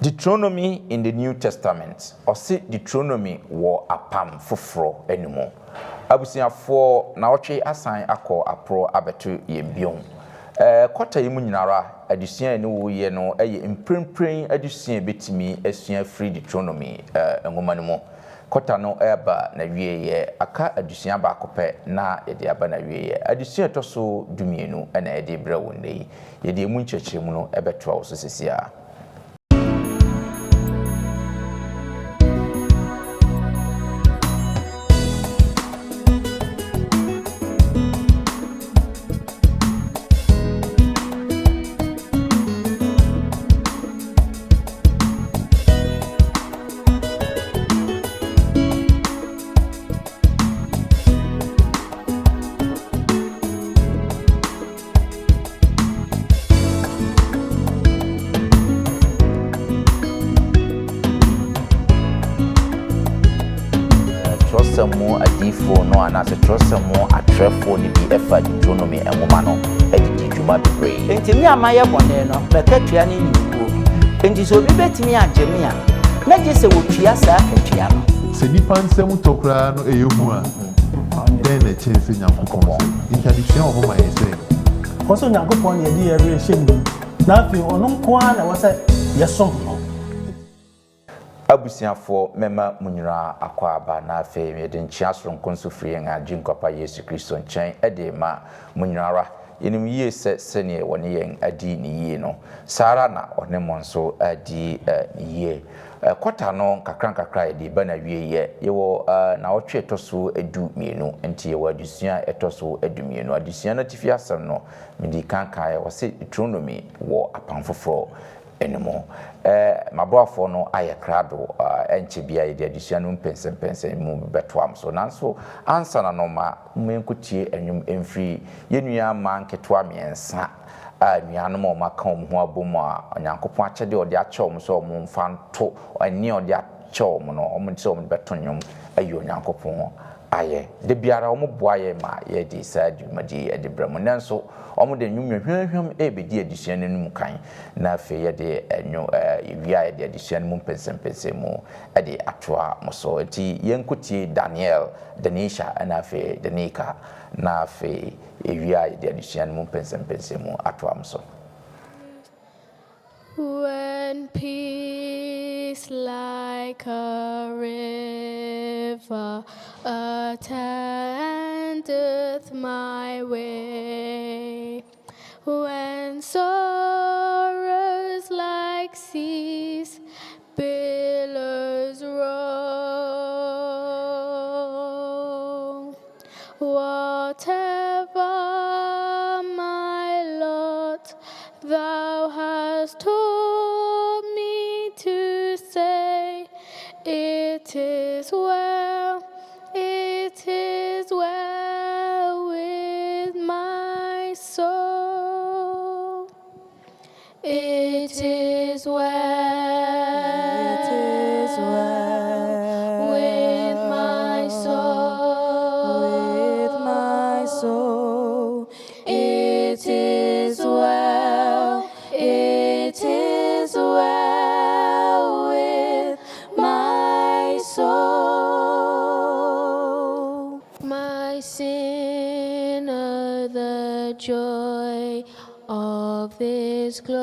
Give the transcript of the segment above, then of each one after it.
Deuteronomy in the New Testament, Ɔse Deuteronomy wɔ Apam Foforɔ no mu. Abusuafoɔ, naɔtwe asan akɔ aporɔ abɛto yɛn biom. Ɛɛ, kɔta yi mu nyinara, adesua a yɛne wo reyɛ no yɛ mprempren adesua a yɛbɛtumi asua afiri Deuteronomy nwoma no mu. Kɔta no reba n'awieeɛ, aka adesua baako pɛ na yɛde aba n'awieeɛ. Adesua a ɛtɔ so dumienu na yɛde rebrɛ wo nnɛ yi. Yɛde emu nkyerɛkyerɛmu no bɛtoa wo so seesei ara. Twerɛsɛm mu adiyifoɔ no anaasɛ twerɛsɛm mu atwerɛfoɔ no bi fa Deuteronomy nwoma no de di dwuma bebree. Enti me a mayɛ bɔne no, m'akatua ne owuo. Enti sɛ obi bɛtumi agye me a, na gye sɛ wɔtua saa akatua no. Sɛ nnipa nsam tɔ koraa no ɛyɛ hu a, dɛn na ɛkyɛn sɛ Nyankopɔn nsam? Enti adesua wɔ hɔ ma yɛn sɛ. Ɛwɔ sɛ Onyankopɔn na yɛde yɛn werɛ hyɛ ne mu, na afei ɔno nko ara na ɛwɔ sɛ yɛsom no. Abusuafoɔ, mɛma mo nyinaa akwaaba, na afei mede nkyea soronko nso firi yɛn Agyenkwa pa Yesu Kristo nkyɛn de rema mo nyina ara. Yɛnim yie sɛ sɛdeɛ wɔne yɛn adi no yie no, saa ara na ɔne mo nso adi no yie. Kɔta no nkakrankakra yɛde reba n'awieeɛ. Yɛwɔ nnawɔtwe a ɛtɔ so du-mmienu, enti yɛwɔ adesua a ɛtɔ so du-mmienu. Adesua no atifi asɛm no, medii kan kaeɛ, wɔse Deuteronomy wɔ Apam Foforɔ no mu. M'aboafoɔ no ayɛ krado, ɛnkyɛ biara yɛde adesua no mpɛnsɛmpɛnsɛn mu bɛtoa mo so. Nanso ansa na no, ma yɛnkɔtie nnwom mfiri yɛn nua mmaa nketewa mmiɛnsa a anuanom a wɔaka wɔn ho abom a Onyankopɔn akyɛde a ɔde akyɛ wɔn sɛ wɔmfa nto nea ɔde akyɛ wɔn no, wɔn sɛ wɔde bɛto nnwom ayi Onyankopɔn ayɛ. Da biara wɔboa yɛn ma yɛde saa dwumadi yi de brɛ mo. Nnɛ nso, wɔde nnwom hwamhwam rebedi adesua no anim kan, na afei yɛde nnwom yɛwie a yɛde adesua no mu mpɛnsɛmpɛnsɛnmu de atoa mo so. Enti yɛnkɔtie Danielle, Denisha, ɛna afei Denika, na afei yɛwie a yɛde adesua no mu mpɛnsɛmpɛnsɛnmu atoa mo so. When peace like a river attendeth my way, when sorrows like seas billows roll, whatever my lot, thou hast taught me to say, It is well, it is well with my soul. It is well, it is well with my soul, with my soul. It is well, it is well with my soul. My sinner, the joy of this glorious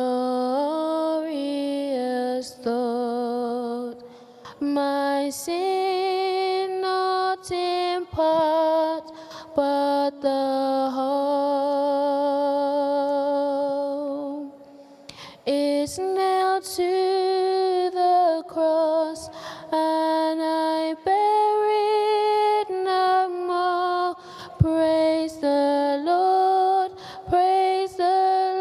thought. My sin not in part, but the whole is nailed to the cross, and I bear it no more. Praise the Lord, praise the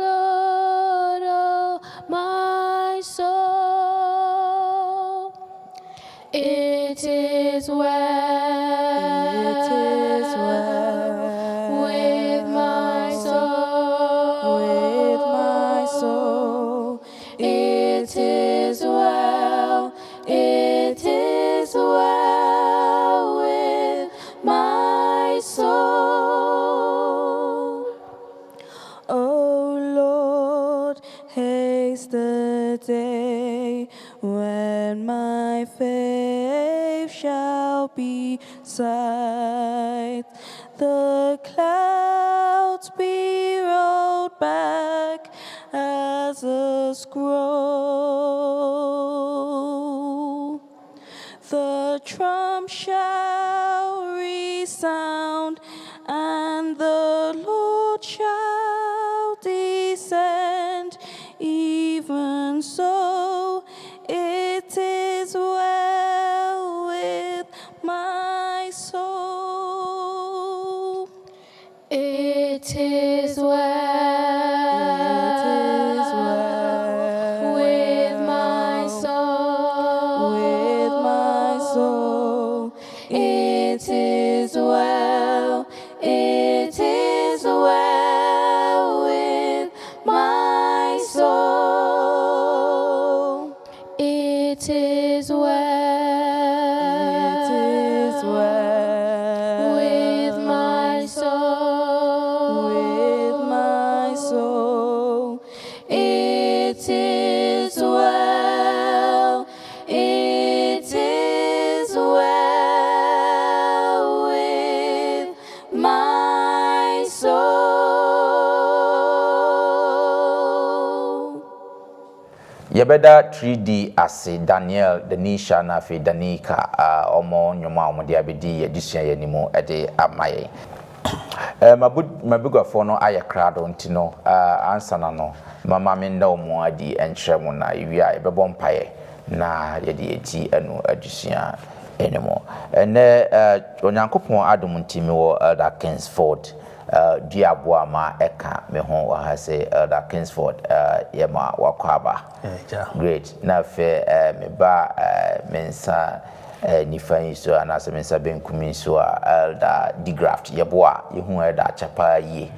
Lord, oh my soul. It is well, it is well with my soul, with my soul. It is well, it is well with my soul. O Lord, haste the the day when my faith shall be sight. The clouds be rolled back as a scroll. The trump shall resound, and the Lord shall descend. Even so, it is well with my soul. It is well. It is well with my soul. With my soul. It is well. It is well with my soul. It is well. It is well with my soul. With my soul. It is well. It is well with my soul. Yɛbɛda 3D ase, Daniel, Danisha na afei Danika, a ɔmo nnwom a ɔmo de abɛdi yɛn adesua yɛn anim de ama yɛn. Mabuguafoɔ no ayɛ krado, nti no ansa na no mama me nda wɔn adi nkyerɛ mo, na ewie a yɛbɛbɔ mpaeɛ na yɛde yɛn ti anu adesua anim. Ɛnɛ Onyankopɔn adom nti mewɔ Elder Kingsford Duaboa ma ɛka me ho wɔ ha sɛ Elder Kingsford, yɛma wakɔ aba. Great. Na afei me ba me nsa nifa yi so anaasɛ me nsa benkum yi so a, Elder Digraft Yɛboa. Yɛhu Elder akyɛ paa yie,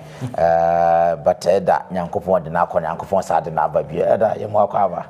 but Elder, Nyankopɔn de n'akɔ, Nyankopɔn saa de n'aba bio. Elder, yɛmu akɔ aba.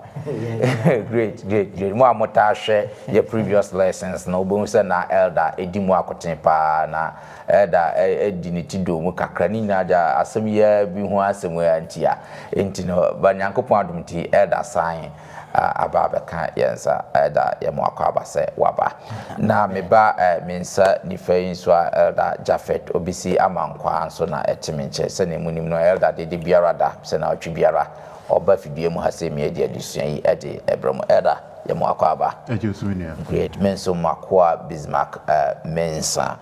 Great, great, great. Mo a motaa hwɛ yɛ previous lessons no, wobɛhu sɛ na Elder ɛdi mu akoten paa, na Elder ɛdi ne ti do mu kakra ne nyinaa de asɛm yi bi ho asɛm yi nti a nti no ba Nyankopɔn adom nti Elder san aba abɛka yɛn nsa. Elder, yɛmu akɔ aba sɛ waba. Na meba me nsa nifa yi nso a, Elder Jafet Obisi Amankwaa nso na ɛte me nkyɛn. Sɛnea mu nim no, Elder dede biara da sɛ na ɔtwe biara ɔba fidua mu ha sɛ mmea di adesua yi ɛde ɛbrɛ mu. Elder, yɛmu akɔ aba. Ɛgye osu, me nua. Great. Me nso makoa Bismarck Mensa.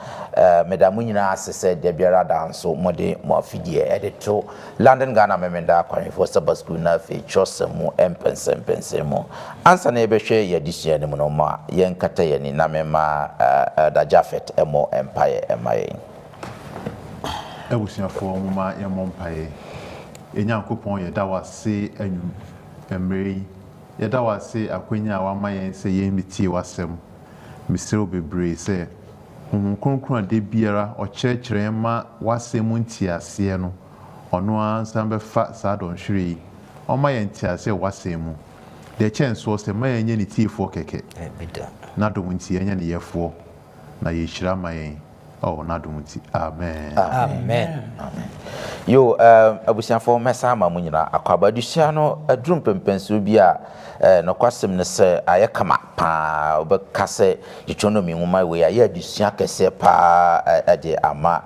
Meda mo nyinaa ase sɛ da biara da nso mode mo afidie ɛde to London Ghana Memenda Akwanhwɛfoɔ Sabbath School, na afei kyerɛsɛm mu mpɛnsɛmpɛnsɛm mu. Ansa na yɛbɛhwɛ yɛ adesua no mu no, ma yɛnkata yɛn ani na mema Elder Jafet ɛmmɔ mpaeɛ ɛma yɛn. Abusuafoɔ, moma yɛmmɔ mpaeɛ. Ɛnyankopɔn, yɛda wo ase anwum mmerɛ yi. Yɛda wo ase akwanya a wama yɛn sɛ yɛn bɛtie w'asɛm. Mesrɛ wo bebree sɛ Honhom Kronkron a da biara ɔkyerɛkyerɛ yɛn ma w'asɛm mu nteaseɛ no, ɔno ara nsan bɛfa saa dɔnhwere yi, ɔma yɛn nteaseɛ wɔ w'asɛm mu. Deɛ ɛkyɛn soɔ sɛ ma yɛnyɛ ne tiefoɔ kɛkɛ, n'adom nti yɛnyɛ ne yɛfoɔ, na yɛhyira ma yɛn ɔwɔ n'adom nti. Amen. Amen. Amen. Yo, abusuafoɔ, mɛsan ama mo nyinaa akɔ aba. Adesua no aduru mpɛmpɛnsoɔ bi a nokwasɛm no sɛ ayɛ kama paa. Wobɛka sɛ Deuteronomy nwoma wei ayɛ adesua kɛseɛ paa ɛde ama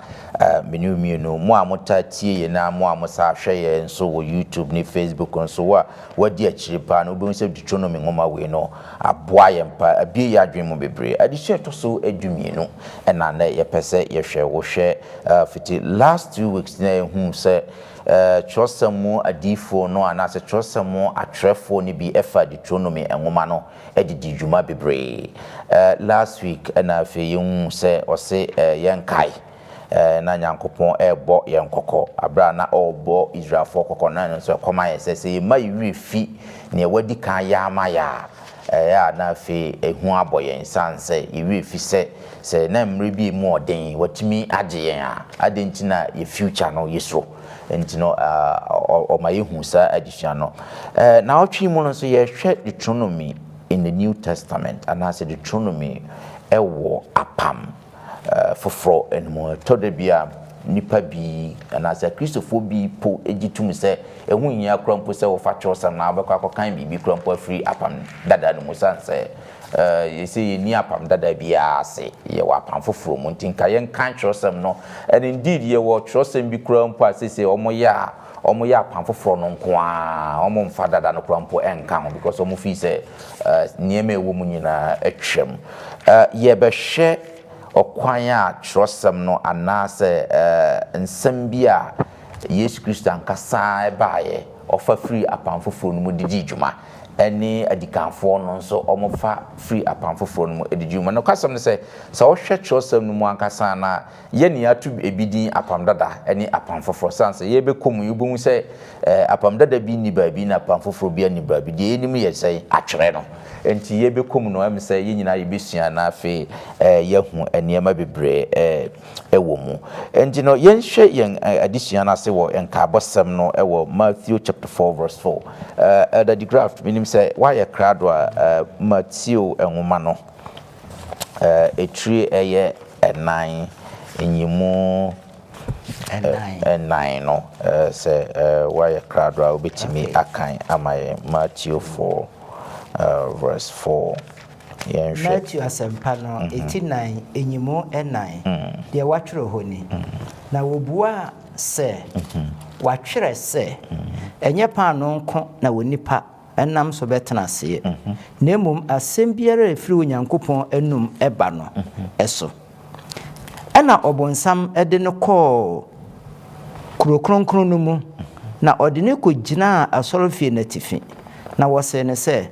mene mmienu. Mo a motaa tie yɛn na mo a mosa hwɛ yɛn nso wɔ YouTube ne Facebook nso, wo a wadi akyire paa no, wobɛhu sɛ Deuteronomy nwoma wei no aboa yɛn paa, abie yɛ adwene mu bebree. Adesua ɛtɔ so 12 ɛna nɛ yɛpɛ sɛ yɛhwɛ. Wohwɛ fiti last 2 weeks na yɛhu sɛ twerɛsɛm mu adiifoɔ no anaasɛ twerɛsɛm mu atwerɛfoɔ no bi ɛfa Deuteronomy nwoma no de di dwuma bebree. Last week ɛna afei yɛhu sɛ ɔse yɛnkae na Nyankopɔn ɛrebɔ yɛn kɔkɔ abere a na ɔrebɔ Israelfoɔ kɔkɔ, na nso ɛkɔma yɛ sɛ yɛma yɛ werɛ fi nea wadi kan yɛ ama yɛ a, ɛyɛ a na afei ehu abɔ yɛn san sɛ yɛwerɛ fi sɛ na mmerɛ bi mu ɔden watumi agye yɛn a, ade nti na yɛ future no yɛsuro. Nti no ɔma yɛhu saa adesua no. Na ɔtwe mu no nso, yɛhwɛ Deuteronomy in the New Testament anaasɛ Deuteronomy ɛwɔ Apam foforɔ no mu. Ɛtɔ da bi a Nnipa bi, anaasɛ Akristofoɔ bi po gye tom sɛ ɛho nhia koraa mpo sɛ wɔfa twerɛsɛm na wobɛkɔ akɔkan biribi koraa mpo afiri Apam Dada no mu ɛsiane sɛ seesei yɛnni Apam Dada biara ase, yɛwɔ Apam Foforɔ mu nti nka yɛnkan twerɛsɛm no. And indeed yɛwɔ twerɛsɛm bi koraa mpo a seesei wɔyɛ a wɔyɛ Apam Foforɔ no nko ara, wɔmfa Dada no koraa mpo nka ho because wɔn feel sɛ nneɛma a ɛwɔ mu nyinaa atwam. Yɛbɛhwɛ ɔkwan a kyerɛwsɛm no anaasɛ nsɛm bi a Yesu Kristo ankasa baeɛ ɔfa firii Apam Foforɔ no mu de dii dwuma, ɛne adikanfoɔ no nso wɔfa firii Apam Foforɔ no mu de dii dwuma. Nokwasɛm ne sɛ, sɛ wohwɛ kyerɛwsɛm no mu ankasa a, na yɛn na yɛato ebi din Apam Dada ne Apam Foforɔ. Sane sɛ yɛrebɛkɔ mu yi, wobɛhu sɛ Apam Dada bi nni baabi na Apam Foforɔ biara nni baabi. Deɛ yɛnim yɛ sɛn? Atwerɛ no. Enti yɛbɛkɔ mu no, ɛm sɛ yɛn nyinaa yɛbɛsua na afei yɛahu nneɛma bebree wɔ mu. Enti no, yɛnhwɛ yɛn adesua no ase wɔ nkaebɔsɛm no wɔ Matthew chapter 4 verse 4. Elder de Graft, menim sɛ woayɛ krado a, Mateo nwoma no, etire ɛyɛ ɛnan, nyimu ɛnan no, sɛ woayɛ krado a wobɛtumi akan ama yɛn Matthew 4 verse 4. Yɛnhwɛ. Matthew Asɛmpa no, eti nan, nyimu ɛnan, deɛ wɔatwerɛ hɔ ni, Na wɔbuaa sɛ, Wɔatwerɛ sɛ, Ɛnyɛ paanoo nko na onipa nam so bɛtena aseɛ, na mmom asɛm biara a ɛfiri Onyankopɔn anom ba no so. Ɛnna ɔbonsam de no kɔɔ kuro kronkron no mu, na ɔde no kɔgyinaa asɔrefie no atifi, na ɔsee no sɛ,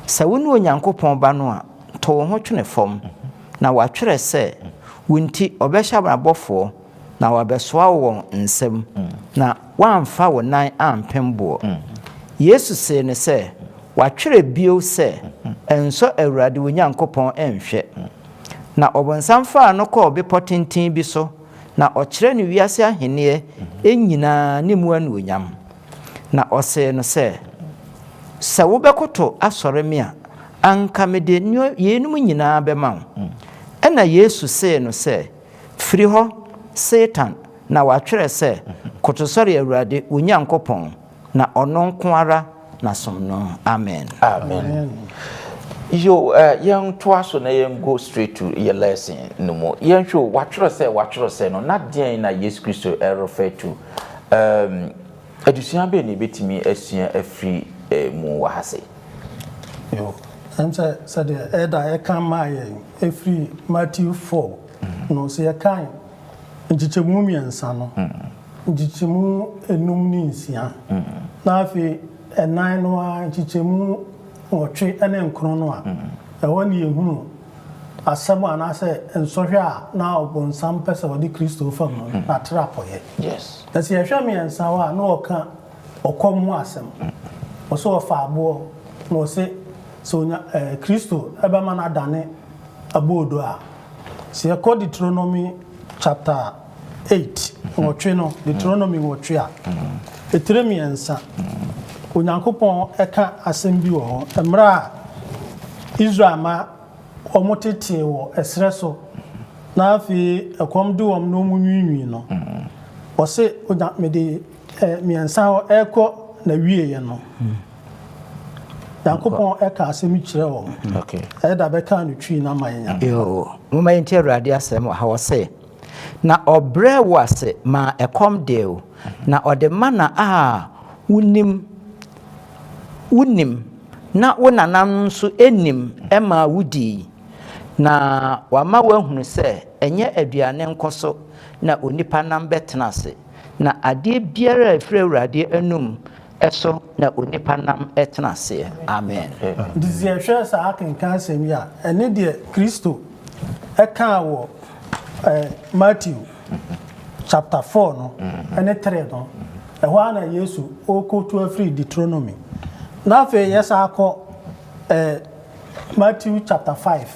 Sɛ wone Onyankopɔn Ba no a, to wo ho twene fam, na wɔatwerɛ sɛ, Wo nti ɔbɛhyɛ abɔfoɔ na wɔabɛsoa wo wɔn nsam, na woamfa wo nan ampem boɔ. Yesu see no sɛ, Wɔatwerɛ bio sɛ, 'Nsɔ Awurade wo Nyankopɔn nhwɛ. Na ɔbonsam faa no kɔɔ bepɔ tenten bi so, na ɔkyerɛɛ no wiase ahennie nyinaa ne mu anuonyam. Na ɔsee no sɛ, Sɛ wobɛkoto asɔre me a, anka mede yeinom nyinaa bɛma wo. Ɛnna Yesu see no sɛ, Firi hɔ, Satan, na wɔatwerɛ sɛ, Koto sɔre Awurade, wo Nyankopɔn, na ɔno nko ara na som no. Amen. Amen. Yo, eh, yɛn toa so na yɛn go straight to yɛ lesson no mu. Yɛn hwɛ o, wɔatwerɛ sɛ, wɔatwerɛ sɛ no, na deɛn na Yesu Kristo refer to? Um, adesua bɛn na yɛbɛtumi asua afiri eh, mu wɔ ha sei? Yo, ɛm sɛ sɛdeɛ ɛda ɛka maa yɛn ɛfiri Matthew 4 no, sɛ yɛkan nkyekyɛmu mmiɛnsa no, nkyekyɛmu enum ne nsia, na afei ɛnan no ara nkyekyɛmu nwɔtwe ne nkron no a, ɛhɔ ne yɛhunu asɛm anaasɛ nsɔhwɛ a na ɔbonsam pɛ sɛ ɔde Kristo fa mu no, n'atrapɔeɛ. Na sɛ yɛhwɛ mmiɛnsa hɔ a, na ɔka ɔkɔm ho asɛm. Ɔsɛ ɔfa aboɔ na ɔse sɛ onya ɛɛ Kristo bɛma no adane aboodo a. Sɛ yɛkɔ Deuteronomy chapter 8 nwɔtwe no, Deuteronomy nwɔtwe a, etire mmiɛnsa, Onyankopɔn ɛka asɛm bi wɔ hɔ. Mmerɛ a Israel ma wɔtetee wɔ ɛserɛ so na afei ɛkɔm de wɔn na wɔn nwiinwii no, ɔse onya mede mmiɛnsa hɔ ɛrekɔ n'awieɛ no, Nyankopɔn ɛka asɛm kyerɛ wɔn. Ɛda bɛka no twi na ma yɛnya. Yoo, momma yɛntie Awurade asɛm wɔ ha. Ɔse, Na ɔbrɛɛ wo ase maa ɛkɔm dee wo, na ɔde mana a wonim, wonim, na wo nananom nso nnim maa wodii, na wama woahunu sɛ ɛnyɛ aduane nko so na onipa nam bɛtena ase, Na adeɛ biara a ɛfiri Awurade anom so na onipa nam tena aseɛ. Amen. Nti sɛ yɛhwɛ saa akenkan asɛm yi a, ɛne deɛ Kristo kaa wɔ Matthew chapter 4 no ne 3 no, ɛhɔ ara na Yesu ɔrekɔtu afiri Deuteronomy. Na afei yɛsan kɔ Matthew chapter 5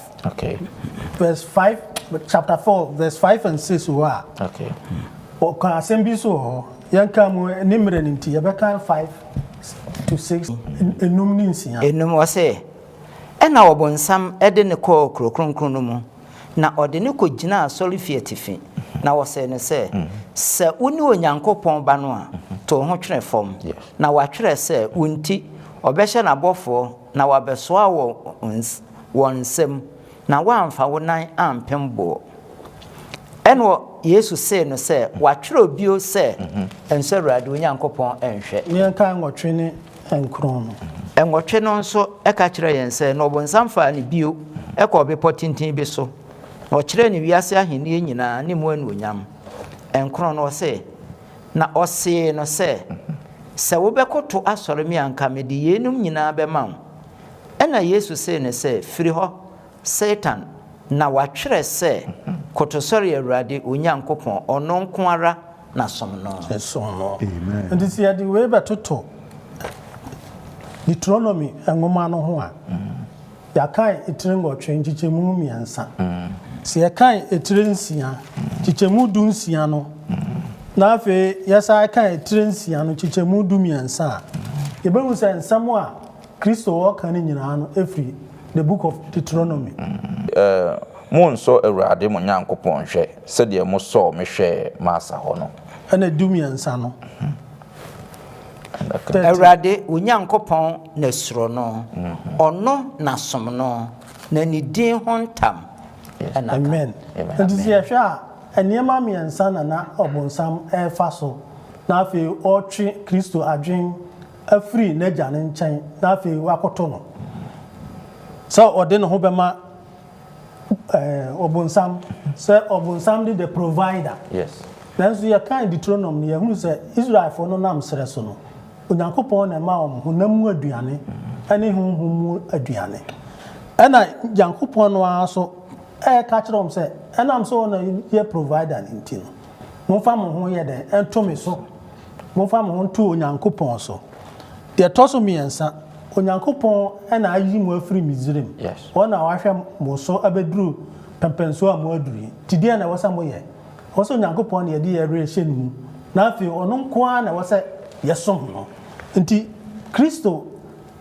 verse 5, chapter 4 verse 5 and 6 hɔ a, ɔka asɛm bi nso wɔ hɔ. Yɛnka mu ne mmerɛ no nti, yɛbɛka 5 to 6, enum ne nsia. Enum, ɔse, Ɛnna ɔbonsam de no kɔɔ kuro kronkron no mu, na ɔde no kɔgyinaa asɔrefie atifi, Na wɔsee no sɛ, Sɛ wone Onyankopɔn Ba no a, to wo ho twene fam, na wɔatwerɛ sɛ, 'Wo nti, ɔbɛhyɛ n'abɔfoɔ na wɔabɛsoa wo wɔ wɔn nsam, na woamfa wo nan ampem boɔ. Ɛnna Yesu see no sɛ, Wɔatwerɛ bio sɛ, 'Nsɔ Awurade wo Nyankopɔn nhwɛ. Ne yɛnkae nwɔtwe ne nkron no. Nwɔtwe no nso ka kyerɛ yɛn sɛ, Na ɔbonsam faa no bio kɔɔ bepɔ tenten bi so, na ɔkyerɛɛ no wiase ahennie nyinaa ne mu anuonyam. Nkron no, ɔse, Na ɔsee no sɛ, Sɛ wobɛkoto asɔre me a, anka mede yeinom nyinaa bɛma wo. Ɛnna Yesu see no sɛ, Firi hɔ, Satan, na wɔatwerɛ sɛ, 'Koto sɔre Awurade wo Nyankopɔn, ɔno nko ara na som no. Som no. Enti sɛ yɛde wei bɛtoto Deuteronomy nwoma no ho a, yɛakan etire nwɔtwe nkyekyɛmu mmiɛnsa. Sɛ yɛkan etire nsia nkyekyɛmu du nsia no, na afei yɛsan kan etire nsia no nkyekyɛmu du mmiɛnsa a, yɛbɛhu sɛ nsɛm a Kristo ɔka no nyinaa no firi the book of Deuteronomy. Monnsɔ Awurade mo Nyankopɔn nhwɛ sɛdeɛ mosɔɔ me hwɛɛ Masa hɔ no. Ɛna dumiɛnsa no. Awurade wo Nyankopɔn na suro no, ɔno na som no, na ne din ho ntam na ka. Amen. Nti sɛ yɛhwɛ a, nneɛma mmiɛnsa na na ɔbonsam refa so na afei ɔretwe Kristo adwene afiri n'agya no nkyɛn na afei wakoto no sɛ ɔde ne ho bɛma ɔbonsam sɛ ɔbonsam de the provider. Yes. Nanso yɛkan Deuteronom no yɛhunu sɛ Israelfoɔ no nam serɛ so no, Onyankopɔn na ɛma wɔn honam mu aduane ne honhom mu aduane. Ɛna Nyankopɔn no ara so ɛreka kyerɛ wɔn sɛ ɛnam sɛ wɔn na yɛ provider no nti no, momfa mo ho yɛ dɛn ɛnto me so. Momfa mo ho nto Onyankopɔn so. Deɛ ɛtɔ so mmiɛnsa, Onyankopɔn na ayi mo afiri Misraim. Ɔno na wahwɛ mo so abɛduru pɛmpɛnsoɔ a moaduru yi. Nti deɛn na ɛwɔ sɛ moyɛ? Ɛwɔ sɛ Onyankopɔn na yɛde yɛn werɛ hyɛ ne mu, na afei ɔno nko ara na ɛwɔ sɛ yɛsom no. Nti Kristo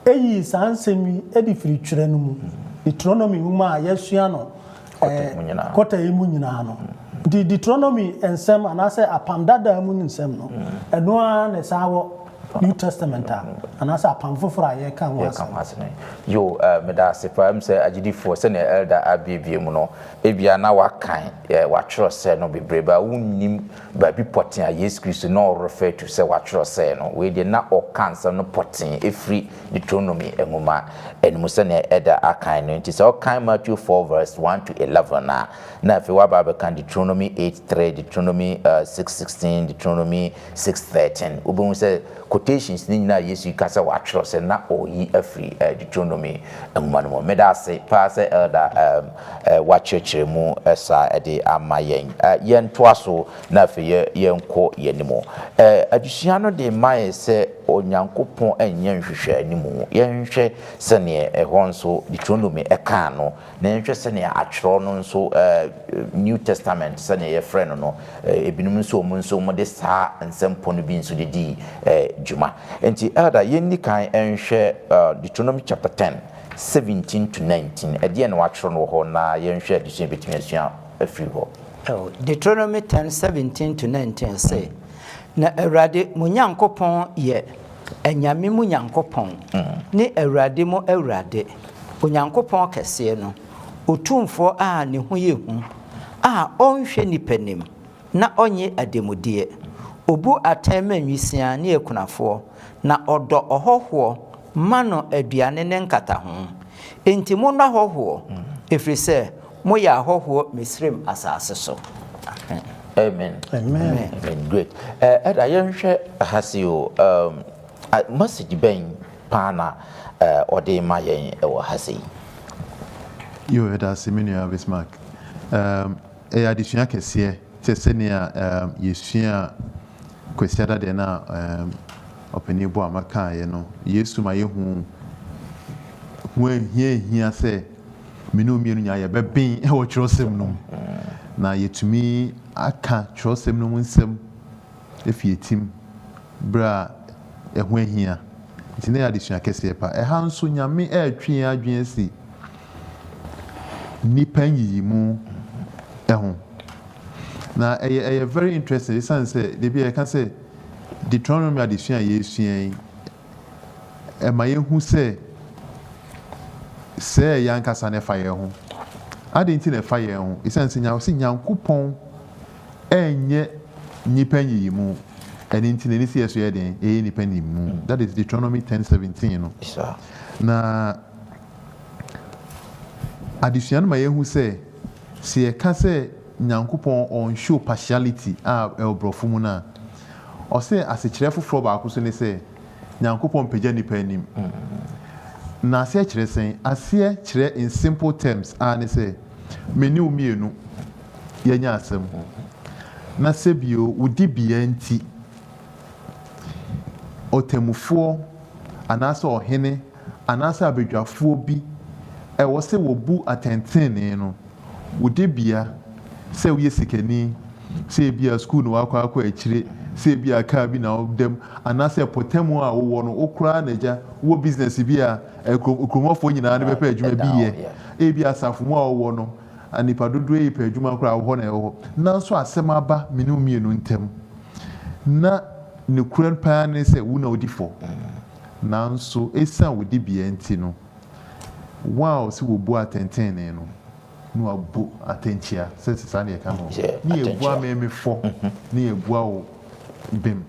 yii saa nsɛm yi de firii twerɛ no mu, Deuteronomy nwoma a yɛasua no kɔta yi mu nyinaa no. Nti Deuteronomy nsɛm anaasɛ Apam Dadaa mu nsɛm no, ɛno ara na ɛsan wɔ New Testament a anaasɛ Apam Foforɔ a yɛreka ho asɛm. Yo, meda ase paa. Ɛm sɛ agyidifoɔ sɛnea Elder abuebue mu no, ebia na wakan, watwerɛ sɛ no bebree, but wonnim baabi pɔtee a Yesu Kristo na ɔrefer to sɛ watwerɛ sɛɛ no. Wei deɛ na ɔka nsɛm no pɔtee ɛfiri Deuteronomy nwoma no mu sɛnea Elder akan no. Nti sɛ wokan Matthew 4 verse 1 to 11 a, na afei woaba abɛka Deuteronomy 8 3, Deuteronomy 6 16, Deuteronomy 6 13. Wobɛhu sɛ quotations no nyinaa a Yesu ka sɛ watwerɛ sɛ na ɔreyi afiri Deuteronomy nwoma no mu. Meda ase paa sɛ Elder wakyerɛkyerɛ mu saa de ama yɛn. Yɛntoa so na afei yɛnkɔ yɛn anim. Adesua no de ma yɛ sɛ Onyankopɔn nyɛ nhwehwɛanimu. Yɛnhwɛ sɛdeɛ ɛhɔ nso Deuteronomy kaa no Na yɛnhwɛ sɛnea atwerɛ no nso, New Testament sɛnea yɛfrɛ no no, ebinom nso wɔn nso wɔde saa nsɛmpɔ no bi nso de dii dwuma. Nti Elder, yɛnni kan nhwɛ Deuteronomy chapter 10, 17 to 19. Ɛdeɛn na wɔatwerɛ no wɔ hɔ na yɛnhwɛ adesua a yɛbɛtumi asua afiri hɔ. Deuteronomy 10, 17 to 19 se, Na Awurade mo Nyankopɔn yɛ anyame mu Nyankopɔn ne Awurade mu Awurade, Onyankopɔn kɛseɛ no, Otumfoɔ a ne ho yɛ hu, a ɔnhwɛ nnipa anim, na ɔnnye ademudeɛ. Ɔbu atɛn ma nwisiaa ne akunafoɔ, na ɔdɔ ɔhɔhoɔ ma no aduane ne nkataho. Enti monnɔ ahɔhoɔ, ɛfiri sɛ moyɛ ahɔhoɔ Misraim asase so. Amen. Amen. Amen. Great. Ɛda yɛnhwɛ ha sei o, um, message bɛn paa na ɔde rema yɛn wɔ ha sei? Yo, yɛda ase me nua Bismarck. Um, ɛyɛ adesua kɛseɛ sɛ sɛnea um, yɛsua Kwasiada deɛ no a um, Ɔpanin Boamah kaeɛ no, Yesu ma yɛhu ho hia hia sɛ me ne wo mmienu nyinaa yɛbɛben wɔ twerɛsɛm no mu na yɛtumi aka twerɛsɛm no mu nsɛm afi yɛn tim berɛ a ɛho ahia. Nti na ɛyɛ adesua kɛseɛ pa. Ɛha nso Nyame ɛretwe yɛn adwene asi nnipa nyiyimu ho. Na ɛyɛ ɛyɛ very interesting esiane sɛ da bi a yɛka sɛ Deuteronomy adesua a yɛresua yi, ɛma yɛhu sɛ sɛ yɛn ankasa no ɛfa yɛn ho. Adɛn nti na ɛfa yɛn ho? Esiane sɛ ɔse Nyankopɔn ɛnyɛ nnipa nyiyimu, ɛno nti na ɛni sɛ yɛ so yɛ den, yɛyɛ nnipa nyiyimu. That is Deuteronomy 10:17 no. Na adesua no ma yɛhu sɛ sɛ yɛka sɛ Nyankopɔn ɔnshow partiality a ɛwɔ borɔfo mu no a, ɔsɛ asekyerɛ foforɔ baako so ne sɛ Nyankopɔn mpagya nipa anim. Na aseɛ kyerɛ sɛn? Aseɛ kyerɛ in simple terms a ne sɛ me ne wo mmienu yɛanya asɛm, na sɛbio wo dibea nti ɔtemmufoɔ anaasɛ ɔhene anaasɛ abadwafoɔ bi ɛwɔ sɛ wɔbu atɛntenenee no, wo dibea, sɛ woyɛ sikani, sɛ ebia sukuu na wakɔ akɔ akyire, sɛ ebia kaa bi na woda mu, anaasɛ pɔtamu a wowɔ no, wo koraa na agya wowɔ business bi a kuromɔfoɔ nyinaa no bɛpɛ adwuma bi yɛ, ebia asafo mu a wowɔ no, nipa dodoɔ yi pɛ adwuma koraa wɔ hɔ na ɛwɔ hɔ. Nanso asɛm aba me ne wo mmienu ntam, na nokorɛ paa ne sɛ wo na wodi fɔ. Nanso esiane wo dibea nti no, wɔn a wɔsi wɔbu atɛntenenee no, na wɔabu atɛnkyea, sɛ saa na yɛka no, ne yɛbu ameme fɔ, ne yɛbua wo bem.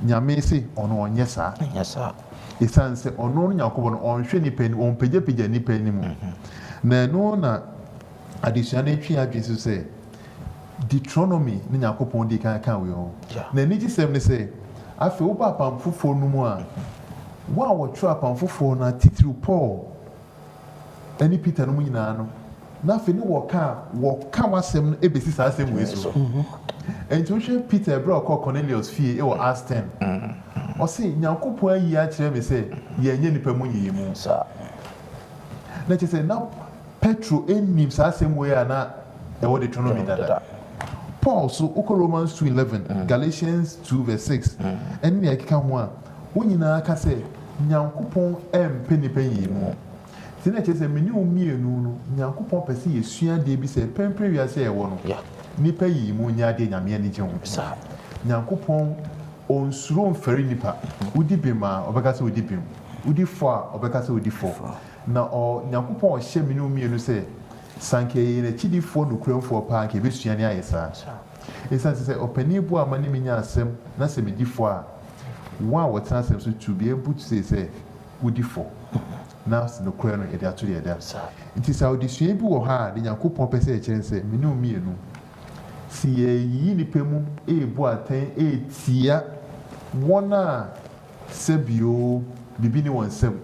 Nyame se ɔno ɔnyɛ saa. Esiane sɛ ɔno no Nyankopɔn no, ɔnhwɛ nipa anim, ɔmpagyapagya nipa anim. Na ɛno na adesua no atwe adwene so sɛ Deuteronomy ne Nyankopɔn di kan ka wei ho. Na anigyesɛm ne sɛ, afei woba apam foforɔ no mu a, wɔn a wɔtwerɛ apam foforɔ no, atitiriw Paul ne Peter no mu nyinaa no, na afei ne wɔka a wɔka w'asɛm no bɛsi saa asɛm wei so. Enti wohwɛ Peter ɛberɛ a ɔkɔɔ Cornelius fie wɔ Acts 10, ɔse Nyankopɔn ayi akyerɛ me sɛ yɛnyɛ nipa mu nyiyimu. Na kyerɛ sɛ na Petro nnim saa asɛm wei a na ɛwɔ Deuteronomy dada. Paul so, wokɔ Romans 2:11, Galatians 2 verse 6, ɛne nea ɛkeka ho a, wɔn nyinaa ka sɛ Nyankopɔn mpɛ nnipa nyiyimu. Nti na kyerɛ sɛ me ne wo mmienu no, Nyankopɔn pɛ sɛ yɛsua adeɛ bi sɛ pɛmpere wiase a yɛwɔ no, nnipa nyiyimu nyɛ adeɛ Nyame ani gye ho. Nyankopɔn ɔnsuro mfɛre nnipa. Wodi bem a, ɔbɛka sɛ wodi bem. Wodi fɔ a, ɔbɛka sɛ wodi fɔ. Na ɔ, Nyankopɔn ɔhyɛ me ne wo mmienu sɛ, sɛ anka yɛyɛ N'akyidifoɔ nokorɛmfoɔ paa anka yɛbɛsua ne ayɛ saa. Esiane sɛ sɛ ɔpanin boa ama ne me nya asɛm na sɛ medi fɔ a, wɔn a wɔtena asɛm so to be able to say sɛ wodi fɔ, na nokorɛ no yɛde ato deɛ ɛda. Nti sɛ adesua bi wɔ hɔ a deɛ Nyankopɔn pɛ sɛ yɛkyerɛ ne sɛ, me ne wo mmienu, sɛ yɛreyiyi nnipa mu rebu atɛn retia wɔn a sɛbio biribi nni wɔn nsam,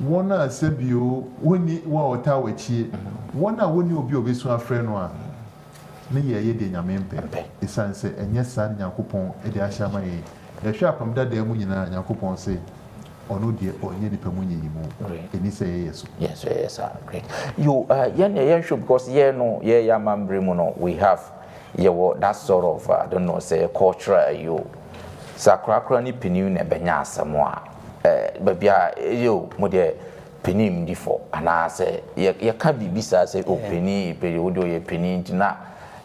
wɔn a sɛbio wɔnni wɔn a wɔtaa wɔn akyie, wɔn a wɔnni obi a wɔbɛsu afrɛ no a, ne yɛyɛ deɛ Nyame mpɛ, ɛsiane sɛ ɛnyɛ saa na Nyankopɔn de ahyɛ ama yɛn. Yɛhwɛ Apam Dadaa mu nyinaa a, Nyankopɔn se Ɔno deɛ ɔnyɛ nipa mu nyiyimu, ɛnni sɛ yɛyɛ so. Yɛn nso yɛyɛ saa, great. Yo, yɛn deɛ yɛnhwɛ because yɛn no yɛyɛ amammerɛ mu no we have yɛwɔ that sort of I don't know sɛ cultural ayi o. Sɛ akorakora ne panin na ɛbɛnya asɛm a, eh, baabi a ɛyɛ o, mo deɛ panin ndi fɔ anaasɛ yɛka biribi saa sɛ o panin panin wo deɛ ɔyɛ panin nti na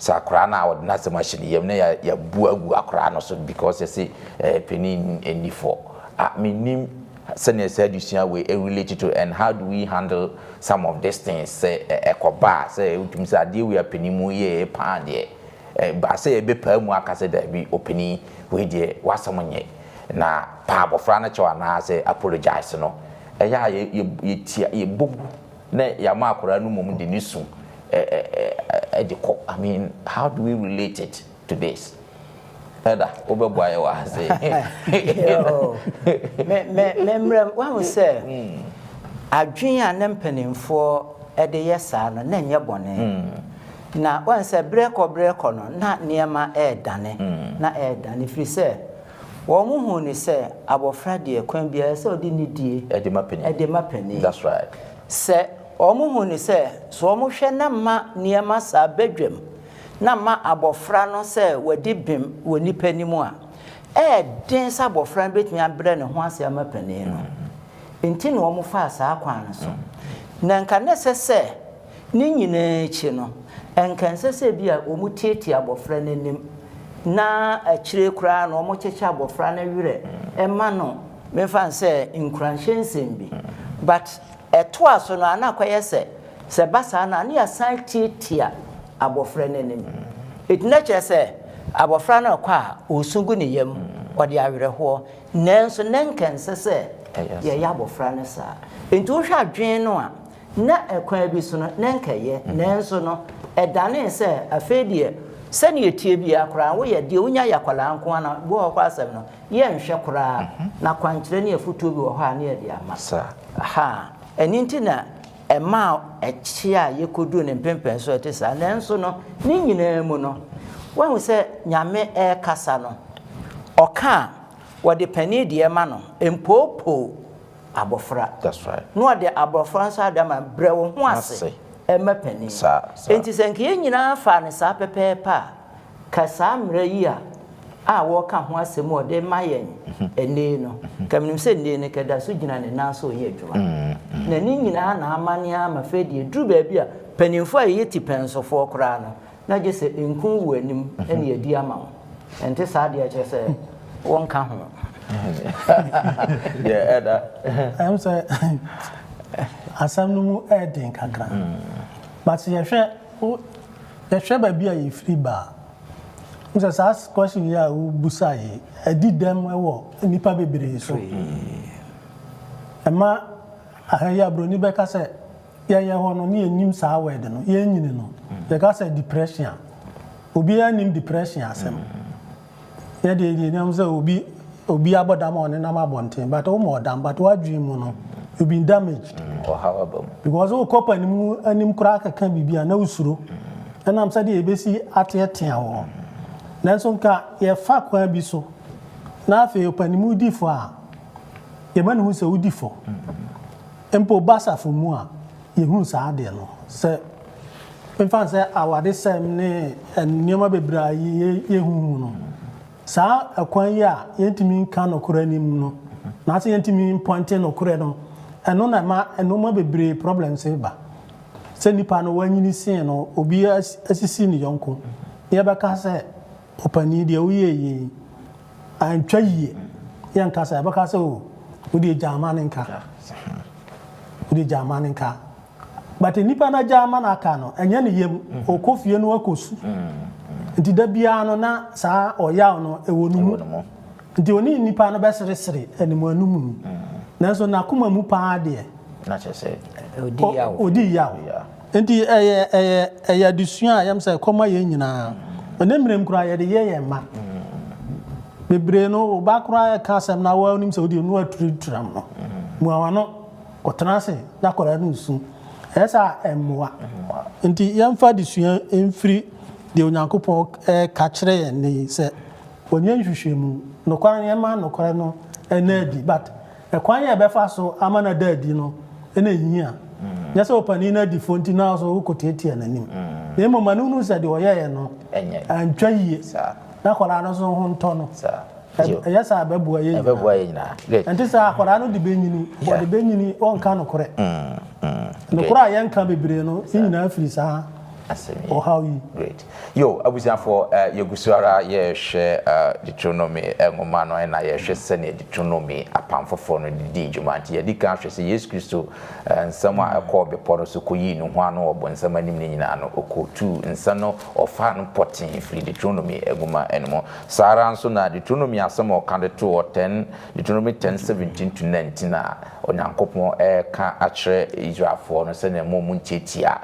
sɛ akoraa no a ɔde n'asɛm ahyɛ ne yam na yɛabu agu akoraa no so because yɛse eh, panin ndi fɔ. Ah, mennim sɛnea saa adesua wei relate to and how do we handle some of these things sɛ ɛkɔba a sɛ wotumi sɛ adeɛ wei a panin mu yɛɛ paa deɛ Ɛbaa sɛ yɛbɛpaa mu aka sɛ, Dabi, ɔpanin, wei deɛ w'asɛm nyɛ. Na pa abɔfra no kyɛw anaasɛ apologise no. Ɛyɛ a yɛtia, yɛbɔ gu na yɛama akwadaa no mmom de ne su de kɔ. I mean, how do we relate it to this? Elder, wobɛboa yɛ wɔ ha sei. Me, me, me mmerɛ, wahu sɛ adwene a ne mpanimfoɔ de yɛ saa no, na ɛnyɛ bɔne. Na woahu sɛ berɛ kɔ berɛ kɔ no, na nneɛma redane, na ɛredane, ɛfiri sɛ wɔhuu no sɛ abɔfra deɛ, kwan biara ɛsɛ sɛ ɔde nidie de ma panin. De ma panin. That's right. Sɛ wɔhuu no sɛ, sɛ wɔhwɛ na ma nneɛma saa badwam, na ma abɔfra no sɛ wadi bem wɔ nnipa anim a, ɛyɛ den sɛ abɔfra no bɛtumi abrɛ ne ho ase ama panin no. Nti na wɔfaa saa kwan no so. Na nka na ɛsɛ sɛ. Ne nyinaa akyi no, anka ɛnsɛ sɛ ebia wɔtiatia abɔfra no anim na akyire koraa no wɔkyekye abɔfra no werɛ ma no, memfa no sɛ nkuranhyɛ nsɛm bi. But ɛtoa so no a, na akɔyɛ sɛ, sɛ ɛba saa no a, na yɛasan atiatia abɔfra no anim. Enti na kyerɛ sɛ abɔfra no rekɔ a, ɔresu gu ne yam, ɔde awerɛhoɔ. Nanso na anka ɛnsɛ sɛ yɛyɛ abɔfra no saa. Enti wohwɛ adwene no a, Na ɛkwan bi so no, na anka ɛyɛ, nanso no, ɛdanee sɛ afei deɛ, sɛdeɛ ɛteɛ biara koraa, woyɛ deɛ wonya yɛ akwadaa nko ara na bi wɔ hɔ koraa asɛm no, yɛnhwɛ koraa, na akwankyerɛ ne afotuo bi wɔ hɔ a na yɛde ama. Ahaa, ɛno nti na ɛmaa ɛkye a yɛkɔduu ne mpɛnpɛnsoɔ a ɛte saa. Nanso no, ne nyinaa mu no, woahu sɛ Nyame rekasa no, ɔka a, wɔde panin deɛ ma no, mpoopoo abɔfra. That's right. Na ɔde abɔfra nso ada ma brɛ wo ho ase ma panin. Saa, saa. Enti sɛ nka yɛn nyinaa faa no saa pɛpɛɛpɛ a, ka saa mmara yi a a wɔreka ho asɛm a ɔde ma yɛn ɛnnɛ yi no, ka menim sɛ nnɛ yi no ka ɛda so gyina ne nan so reyɛ adwuma. Na ne nyinaa na amane ara ma afei deɛ ɛduru baabi a mpanimfoɔ a yɛyɛ tipɛnsofoɔ koraa no, Na gye sɛ nku wɔ anim na yɛadi ama wo. Ɛnte saa deɛ kyerɛ sɛ wonka ho. Yeah, ɛda. Ɛm sɛ asɛm no mu ɛyɛ den kakra. But yɛhwɛ yɛhwɛ baabi a yɛfiri ba a, n sɛ saa question yi a wobusa yi, ɛdi dɛm wɔ nnipa bebree so. Ɛma aha yi a buroni bɛka sɛ Yɛn yɛ hɔ no ne yɛnnim saa word no, yɛn nyini no, yɛka sɛ depression a, obiara nnim depression asɛm. Yɛ deɛ yɛnim sɛ obi obi abɔ dam a ɔnenam abɔnten, but wo mmɔɔ dam, but w'adwene mu no, you been damaged. Ɔhaw aba mu. Because wokɔ panimu anim koraa kɛka biribi a na wosuro, ɛnam sɛdeɛ yɛbɛsi ateatea wɔ. Nanso nka yɛfa kwan bi so, na afei ɔpanimu di fɔ a, yɛma no hu sɛ wodi fɔ. Mpo ba asafo mu a, yehu saa adeɛ no. Sɛ memfa no sɛ awadesɛm ne nneɛma bebree a yɛhu mu no, saa ɛkwan yi a yɛntumi nka nokorɛ anim no, anaasɛ yɛntumi mpɔnte nokorɛ no, ɛno na ɛma nneɛma bebree problems ba. Sɛ nipa no wanyini sen no, obi asisi ne yɔnko, na yɛbɛka sɛ ɔpanin deɛ woyɛɛ yei antwa yie, yɛnka sɛ yɛbɛka sɛ o wodeɛ gya ama no nka, wodeɛ gya ama no nka. But nipa no agya ama no aka no, ɛnyɛ ne yam, ɔkɔ fie no akɔsu. Nti da biara no na saa ɔyaw no ɛwɔ ne mu. Nti ɔne nipa no bɛseresere animuanimu. Nanso n'akoma mu paa deɛ, Na kyerɛ sɛ. Ɔdi yaw. Ɔdi yaw. Nti ɛyɛ ɛyɛ ɛyɛ adesua a yɛm sɛ ɛkɔma yɛn nyinaa. Ɛnɛ mmerɛ mu koraa yɛde yɛ yɛn mma. Bebree no wo ba koraa ɛka asɛm na wonim sɛ wodeɛ no aturaturam no. Mua w'ano kɔtena ase na akwadaa no nsu. Ɛyɛ saa a ɛmmoa. Nti yɛmfa adesua mfiri deɛ Onyankopɔn ɛreka kyerɛ yɛn nnɛ yi sɛ wɔnyɛ nhwehwɛmu. Nokware no yɛmma nokorɛ no ɛnna adi but Ɛkwan a yɛbɛfa so ama no ada adi no na ehia. Nyɛ sɛ ɔpanin no adi fɔ nti na wo nso wokɔtiatia n'anim, na mmom ma no nhunu sɛ deɛ ɔyɛeɛ no antwa yie, na akwadaa no nso ho ntɔ no. Ɛyɛ saa a, ɛbɛboa yɛn nyinaa. Ɛnte saa a, akwadaa no de bɛnyini, ɔde bɛnyini, ɔrenka nokorɛ. Nokorɛ a yɛnka bebree no, ne nyinaa firi saa asɛm yi. Ɔhaw yi. Great. Yo, abusuafoɔ, eh, yɛgu so ara yɛrehwɛ eh, Deuteronomy eh, nwoma no ɛna yɛrehwɛ sɛnea Deuteronomy apam foforɔ no de dii dwuma. Nti yɛadi kan ahwɛ sɛ Yesu Kristo eh, nsɛm a ɛkɔɔ bepɔ no so kɔyii ne ho ano wɔ bonsam anim no nyinaa no, ɔkɔtuu nsɛm no, ɔfaa no pɔtee firii Deuteronomy nwoma no mu. Saa ara nso na Deuteronomy asɛm a ɔka de too hɔ 10, Deuteronomy 10, 17 to 19 a Onyankopɔn reka akyerɛ Israelfoɔ no sɛnea mo montiatia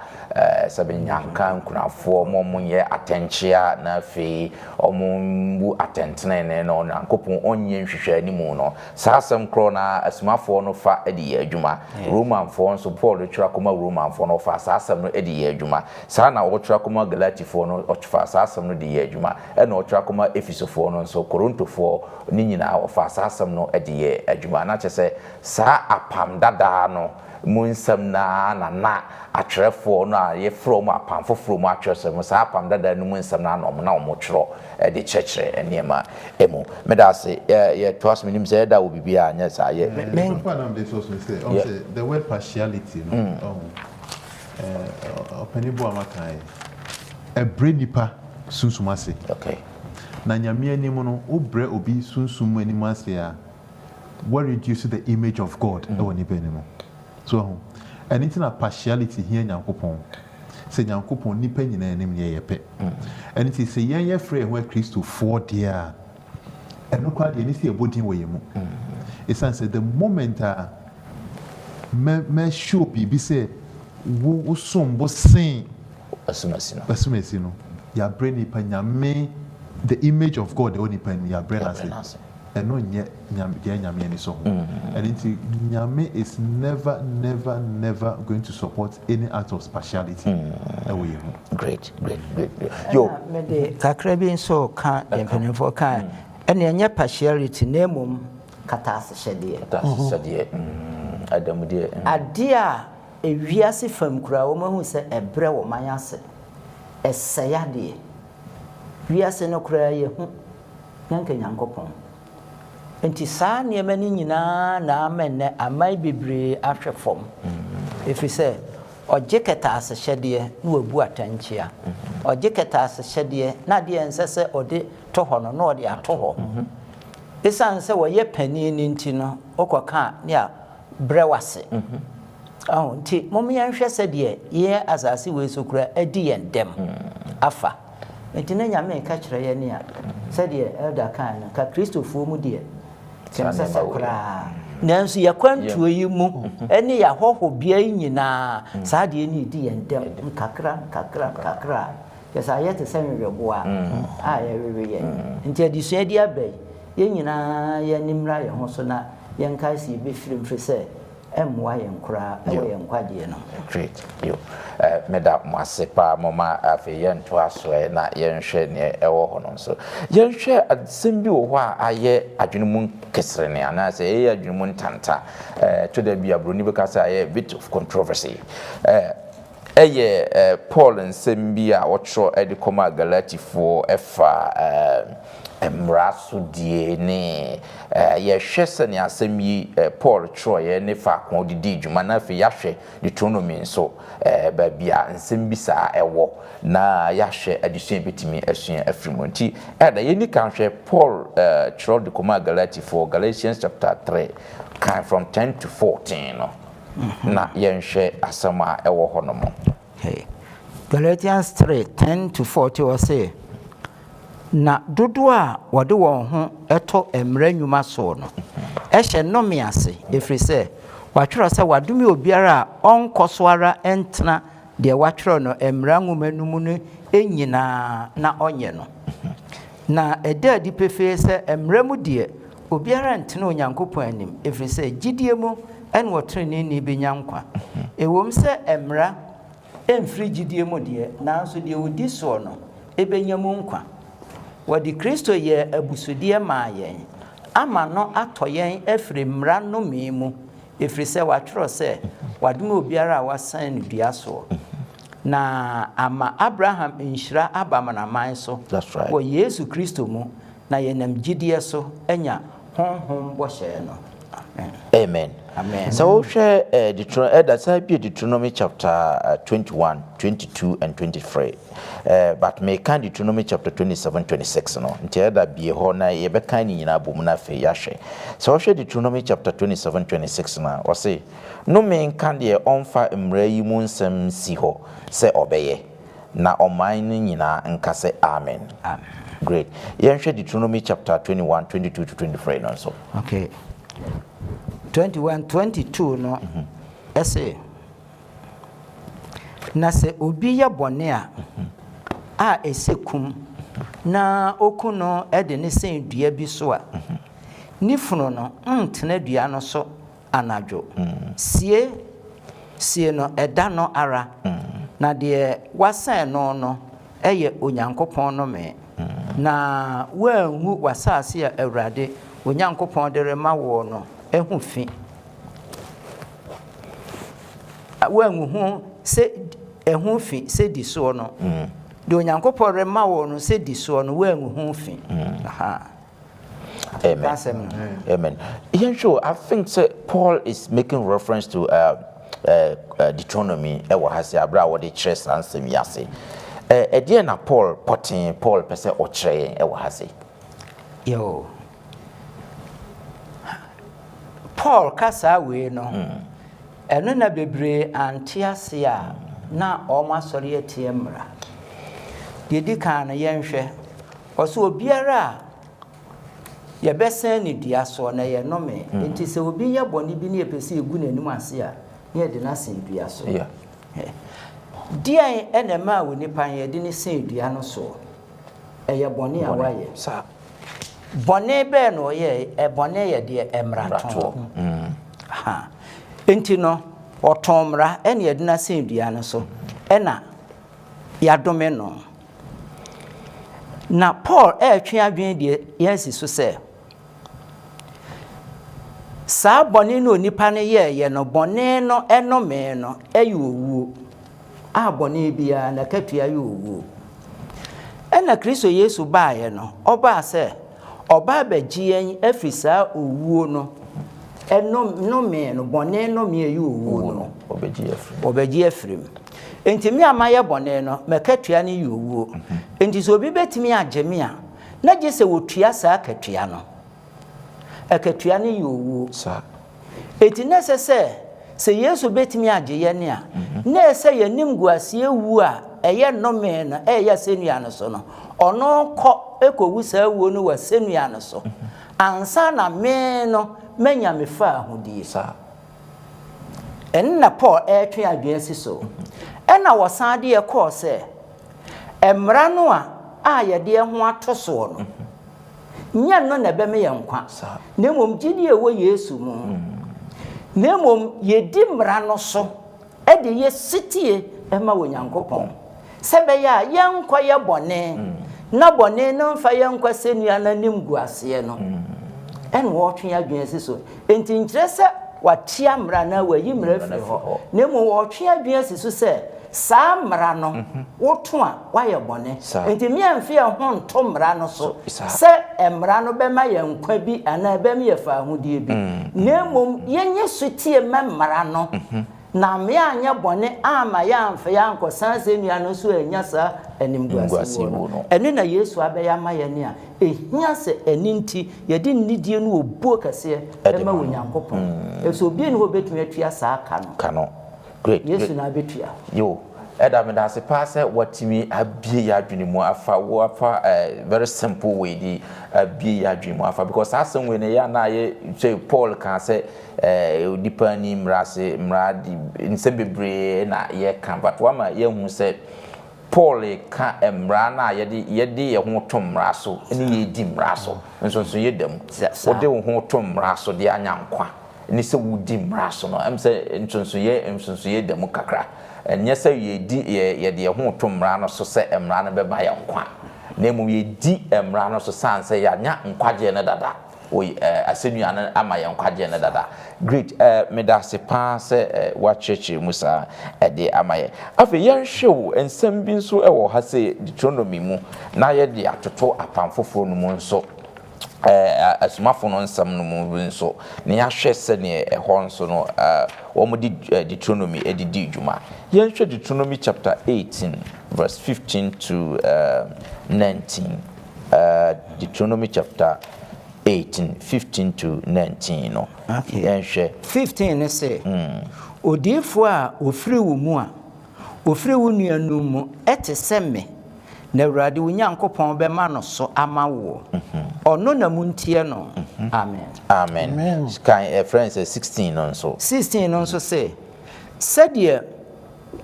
sɛ bɛnyanka nkunafoɔ, mo monyɛ atɛnkyea na afei wɔmmu atɛntenenee na Onyankopɔn ɔnyɛ nhwehwɛanimu no. Saa asɛm korɔ no ara asomafoɔ no fa de yɛ adwuma. Romanfoɔ nso, Paul retwerɛ akɔma Romanfoɔ no, ɔfaa saa asɛm no de yɛɛ adwuma. Saa na ɔretwerɛ akɔma Galatifoɔ no, ɔfaa saa asɛm no de yɛɛ adwuma. Ɛna ɔretwerɛ akɔma Efesofoɔ no nso, Korintofoɔ, ne nyinaa ɔfaa saa asɛm no de yɛɛ adwuma. Na kyerɛ sɛ, saa Apam Dadaa no mu nsɛm no ara na na atwerɛfoɔ no a yɛfrɛ wɔn Apam Foforɔ mu atwerɛsɛm no, saa Apam Dadaa no mu nsɛm no ara na wɔn na wɔtwerɛ de kyerɛkyerɛ nneɛma mu. Meda ase. Yɛ, yɛtoa so. Menim sɛ ɛda wɔ biribi a anyɛ saa. Yɛ. Me, me. Ɛsɛ na mede sɔ so ne sɛ, ɔhu sɛ the word partiality no, ɔhu. Ɔpanin Boamah kaeɛ, ɛbrɛ nipa sunsum ase. Na Nyame anim no, wobrɛ obi sunsum anim ase a, wa reduce the image of God wɔ nipa anim. So wahu? Ɛno nti na partiality hia Nyankopɔn. Sɛ Nyankopɔn, nipa nyinaa anim no yɛyɛ pɛ. Ɛno nti sɛ yɛn yɛfrɛ yɛn ho Akristofoɔ deɛ a, ɛno koraa deɛ ɛne sɛ yɛbɔ din wɔ yɛn mu. Ɛsiane sɛ the moment a mɛ mɛ show biribi sɛ wo wo som bo sen Asumasi no. Asumasi no, yɛabrɛ nipa Nyame, the image of God ɛwɔ nipa anim, yɛabrɛ no ase. Ɛno nyɛ Nyame deɛ Nyame ani sɔ ho. Ɛno nti Nyame is never never never going to support any act of partiality ɛwɔ yɛn mu. Great, great, great, great. Yo. Ɛna mede kakra bi nso reka deɛ mpanimfoɔ kae, ɛnneɛ ɛnyɛ partiality na mmom katasehyɛdeɛ. Katasehyɛdeɛ, adamudeɛ. Adeɛ a ewiase fam koraa wɔahu sɛ ɛbrɛ wɔ man ase, ɛsɛe adeɛ. Wiase no koraa yɛhu na anka Nyankopɔn. Enti saa nneɛma no nyinaa na ama nnɛ aman bebree ahwe fam, ɛfiri sɛ ɔgye kɛtɛasehyɛdeɛ na wabu atɛnkyea, ɔgye kɛtɛasehyɛdeɛ na adeɛ a ɛnsɛ sɛ ɔde to hɔ no na ɔde ato hɔ. Ɛsiane sɛ ɔyɛ panin no nti no, wokɔka a ne abrɛ wo ase. Ɔho nti mom yɛnhwɛ sɛdeɛ yɛn asase wei so koraa adi yɛn dɛm afa. Nti na Nyame reka kyerɛ yɛn a, sɛdeɛ Elder kae no, nka Kristofoɔ mu deɛ, ɛnsɛ sɛ koraa. Nanso yɛakwantuo yi mu ne yɛahɔhobea yi nyinaa, saa adeɛ no redi yɛn dɛm nkakra nkakra nkakra a, kyerɛ sɛ ayɛ te sɛ nweweboa a ɛrewe yɛn. Nti adesua di aba yi, yɛn nyinaa yɛn ani mmra yɛn ho so na yɛnkae sɛ yɛbɛfiri mu, ɛfiri sɛ ɛmmoa yɛn koraa wɔ yɛn nkwagyeɛ no ho. Great yo eh, meda mo ase paa moma afei yɛntoa so ɛ na yɛnhwɛ neɛ ɛwɔ hɔ no nso. Yɛnhwɛ asɛm bi wɔ hɔ a ayɛ adwene mu keserene anaasɛ ɛyɛ adwene mu ntanta eh, ɛtɔ da bi a buroni bɛka sɛ ayɛ a bit of controversy eh, ɛyɛ eh, Paul nsɛm bi a ɔtwerɛ de kɔmaa Galatifoɔ ɛfa eh, Mmara so die ne yɛhwɛ sɛnea asɛm yi Paul twerɛeɛ ne faako a ɔde dii dwuma na afei yɛahwɛ Deuteronomy nso baabi a nsɛm bi saa wɔ na yɛahwɛ adesua a yɛbɛtumi asua afiri mu. Nti ɛda yɛnni kan hwɛ Paul twerɛ de kɔmaa Galatifoɔ, Galatians chapter 3, kan from 10 to 14 no na yɛnhwɛ asɛm a ɛwɔ hɔ nom. Galatians 3, 10 to 14 ɔse, Na dodoɔ a wɔde wɔn ho to mmara nnwuma soɔ no hyɛ nnome ase, ɛfiri sɛ wɔatwerɛ sɛ, Wɔadome obiara a ɔnkɔ so ara ntena deɛ wɔatwerɛ no mmara nwoma no mu no nyinaa na ɔnyɛ no. Na ɛda adi pefee sɛ mmara mu deɛ, obiara ntene Onyankopɔn anim, ɛfiri sɛ gyidie mu na ɔteneneeni bɛnya nkwa. Ɛwom sɛ mmara Ɛmfiri gyidie mu deɛ, nanso deɛ ɔdi soɔ no bɛnya mu nkwa. Wɔde Kristo yɛɛ abusudeɛ maa yɛn, ama no atɔ yɛn afiri mmara nnome mu, ɛfiri sɛ wɔatwerɛ sɛ, Wɔadome obiara a wɔasɛn no dua soɔ. Na ama Abraham nhyira aba amanaman so wɔ Yesu Kristo mu, na yɛnam gyidie so anya Honhom bɔhyɛ no. Amen. Amen. Amen. Sɛ wohwɛ eh, Deuteronomy, ɛda saa bi Deuteronomy chapter 21, 22 and 23. Eh, but meka Deuteronomy chapter 27, 26 no. Nti ɛda bie hɔ na yɛbɛka ne nyinaa bom na afei yɛahwɛ. Sɛ wohwɛ Deuteronomy chapter 27, 26 no a, ɔse, Nnome nka deɛ ɔmfa mmara yi mu nsɛm nsi hɔ sɛ ɔbɛyɛ. Na ɔman no nyinaa nka sɛ, Amen. Amen. Great. Yɛnhwɛ Deuteronomy chapter 21, 22 to 23 no nso. Okay. 21, 22 no ɛse, Na sɛ obi yɛ bɔne a, a ɛsɛ kum, na oku no de no sɛn dua bi so a, ne funu no ntena dua no so anadwo. Sie sie no ɛda no ara, na deɛ wɔasɛn no no yɛ Onyankopɔn nnome, na woangu w'asase a Awurade wo Nyankopɔn de rema woɔ no ho fi. Woangu ho sɛ ɛho fi sɛ di soɔ no, deɛ Onyankopɔn rema woɔ no sɛ di soɔ no, woangu ho fi. Aha. Amen. Amen. Yɛnhwɛ o, I think sɛ Paul is making reference to uh, Deuteronomy wɔ ha sɛ aberɛ a wɔde kyerɛ saa nsɛm yi ase. Ɛdeɛn na Paul pɔtee Paul pɛ sɛ ɔkyerɛ yɛn wɔ ha sei? Yo. Paul ka saa wei no, ɛno na bebree ante ase a na wɔn asɔre atia mmara. Deɛ ɛdi kan no yɛnhwɛ, ɔsɛ obiara a Yɛbɛsɛn no dua soɔ, na ɛyɛ nnome. Enti sɛ obi yɛ bɔne bi na yɛpɛ sɛ yɛgu n'anim ase a, na yɛde no asɛn dua so. Deɛn na ɛmaa onipa no yɛde no sɛn dua no soɔ? Ɛyɛ bɔne a wayɛ. Bɔne bɛn na ɔyɛe? Bɔne yɛ deɛ? Mmarato. Enti no, ɔtɔn mmara na yɛde no asɛn dua no so, ɛna yɛadome no. Na Paul retwe adwene deɛ yɛasi so sɛ, saa bɔne no onipa no yɛeɛ no, bɔne no ɛnomee no ɛyɛ owuo, a bɔne biara n'akatua yɛ owuo. Ɛna Kristo Yesu baeɛ no, ɔbaa sɛ ɔba abɛgye yɛn afiri saa owuo no ɛnomee no, bɔne nomee ɛyɛ owuo no, ɔbɛgye afiri mu. Enti me a mayɛ bɔne no, m'akatua no yɛ owuo. Enti sɛ obi bɛtumi agye me a, na gye sɛ wɔtua saa akatua no. Akatua no yɛ owuo. Enti na ɛsɛ sɛ, sɛ Yesu bɛtumi agye yɛn a, na ɛsɛ sɛ yɛn animguaseɛ wuo a ɛyɛ nnome no ɛyɛ asɛnnua no so no, ɔno kɔ kɔwu saa wuo no wɔ asɛnnua no so ansa na me no manya me faahodie. Ɛno na Paul retwe adwene asi so. Ɛnna wɔsan de yɛ kɔɔ sɛ, Mmara no a a yɛde yɛn ho ato soɔ no, nyɛ ɛno na ɛbɛma yɛn nkwa, na mmom gyidie a ɛwɔ Yesu mu. Na mmom yɛdi mmara no so de yɛ setie ma Onyankopɔn, sɛ ɛbɛyɛ a yɛrenkɔyɛ bɔne, na bɔne no mfa yɛn nkɔ asɛnnua no animguaseɛ no. Ɛna ɔretwe adwene asi so. Enti nkyerɛ sɛ watia mmara anaa wayi mmara afiri hɔ, na mmom ɔretwe adwene asi so sɛ saa mmara no, woto a, woayɛ bɔne. Enti me yɛmfa yɛn ho nto mmara no so sɛ mmara no bɛma yɛn nkwa bi anaa ɛbɛma yɛn fawohodie bi, na mmom yɛnyɛ sotie mma mmara no, na me anyɛ bɔne amma yɛamfa yɛn ankɔsan asɛnnua no so annya saa animguase wuo no. Ɛno na Yesu abɛyɛ ama yɛn a ɛhia sɛ ɛno nti yɛde nidie ne obuo kɛseɛ ma Onyankopɔn, ɛfiri sɛ obiara nni hɔ a ɔbɛtumi atua saa ka no. Ka no. Great. Yesu na abɛtua. Yo, Ɛda meda ase paa sɛ watumi abie yɛ adwene mu afa wo afa eh, very simple way di abie yɛ adwene mu afa because saa asɛm wei no yɛ anaa yɛ sɛ Paul kaa sɛ eh, onipa ni mmara ase mmara di nsɛm bebree na yɛka but wama yɛahu sɛ Paul reka mmara no a yɛde yɛde yɛn ho to mmara so ne yɛredi mmara so nsonsonoeɛ da mu. Wode wo ho to mmara so de anya nkwa ne sɛ wodi mmara so no, ɛm sɛ nsonsonoeɛ nsonsonoeɛ da mu kakra. Ɛnyɛ sɛ yɛdi yɛ yɛde yɛn ho to mmara no so sɛ mmara no bɛma yɛn nkwa, na mmom yɛdi mmara no so sane sɛ yɛanya nkwagyeɛ no dada. Oi eh, asɛnnua no ama yɛn nkwagyeɛ no dada. Great, eh, meda ase paa sɛ eh, woakyerɛkyerɛ mu saa de ama yɛn. Afei yɛnhwɛ o, nsɛm bi nso wɔ ha sɛ Deuteronomy mu na yɛde atoto Apam Foforɔ no mu nso, eh, asomafo no nsɛm no mu nso, na yɛahwɛ sɛdeɛ ɛhɔ nso no eh, wɔde Deuteronomy de dii dwuma. Yɛnhwɛ Deuteronomy chapter 18 verse 15 to eh, 19. Deuteronomy chapter 18, 15 to 19 no, yɛnhwɛ. 15 no se, Odiyifoɔ a ɔfiri wo mu a ɔfiri wo nuanom mu te sɛ me, na Awurade wo Nyankopɔn bɛma no so ama woɔ, ɔno na montie no. Amen. Amen. Kan ɛfrɛ no sɛ 16 no nso. 16 no nso se, Sɛdeɛ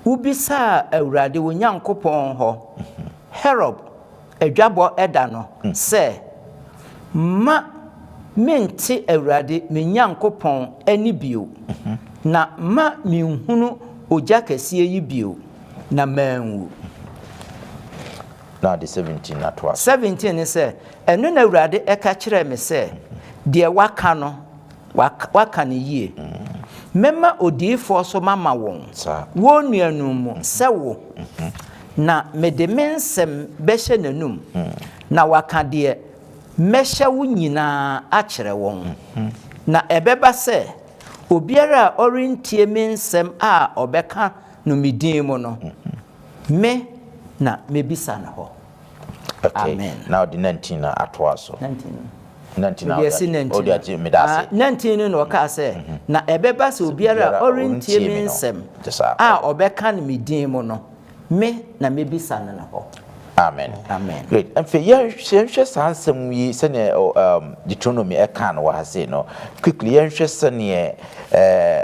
wobisaa Awurade wo Nyankopɔn hɔ Horeb adwabɔ da no sɛ, Mma mennte Awurade me Nyankopɔn nne bio, na mma mennhunu ogya kɛseɛ yi bio, na manwu. Na ɔde 17 no atoa so. 17 ne sɛ, Ɛno na Awurade ka kyerɛɛ me sɛ, Deɛ waka no, waka no yie. Mɛma odiyifoɔ so mama wɔn, wɔn nuanom mu, sɛ wo, na mede me nsɛm bɛhyɛ n'anom, na waka deɛ mɛhyɛ wo nyinaa akyerɛ wɔn. Na ɛbɛba sɛ, Obiara a ɔrentie me nsɛm a ɔbɛka no me din mu no, me na mɛbisa no hɔ. Okay. Amen. Na ɔde 19 na atoa so. 19 no. 19 na Mede asi 19 ɔde agye meda ase. Ah, 19 no na ɔkaa sɛ, Na ɛbɛba sɛ obiara a ɔrentie me nsɛm Te saa. a ɔbɛka no me din mu no, me na mɛbisa no ne hɔ. Amen. Amen. Great. Afei yɛnhwɛ saa nsɛm yi sɛnea Deuteronomy ɛka no wɔ ha sei no. Quickly yɛnhwɛ sɛnea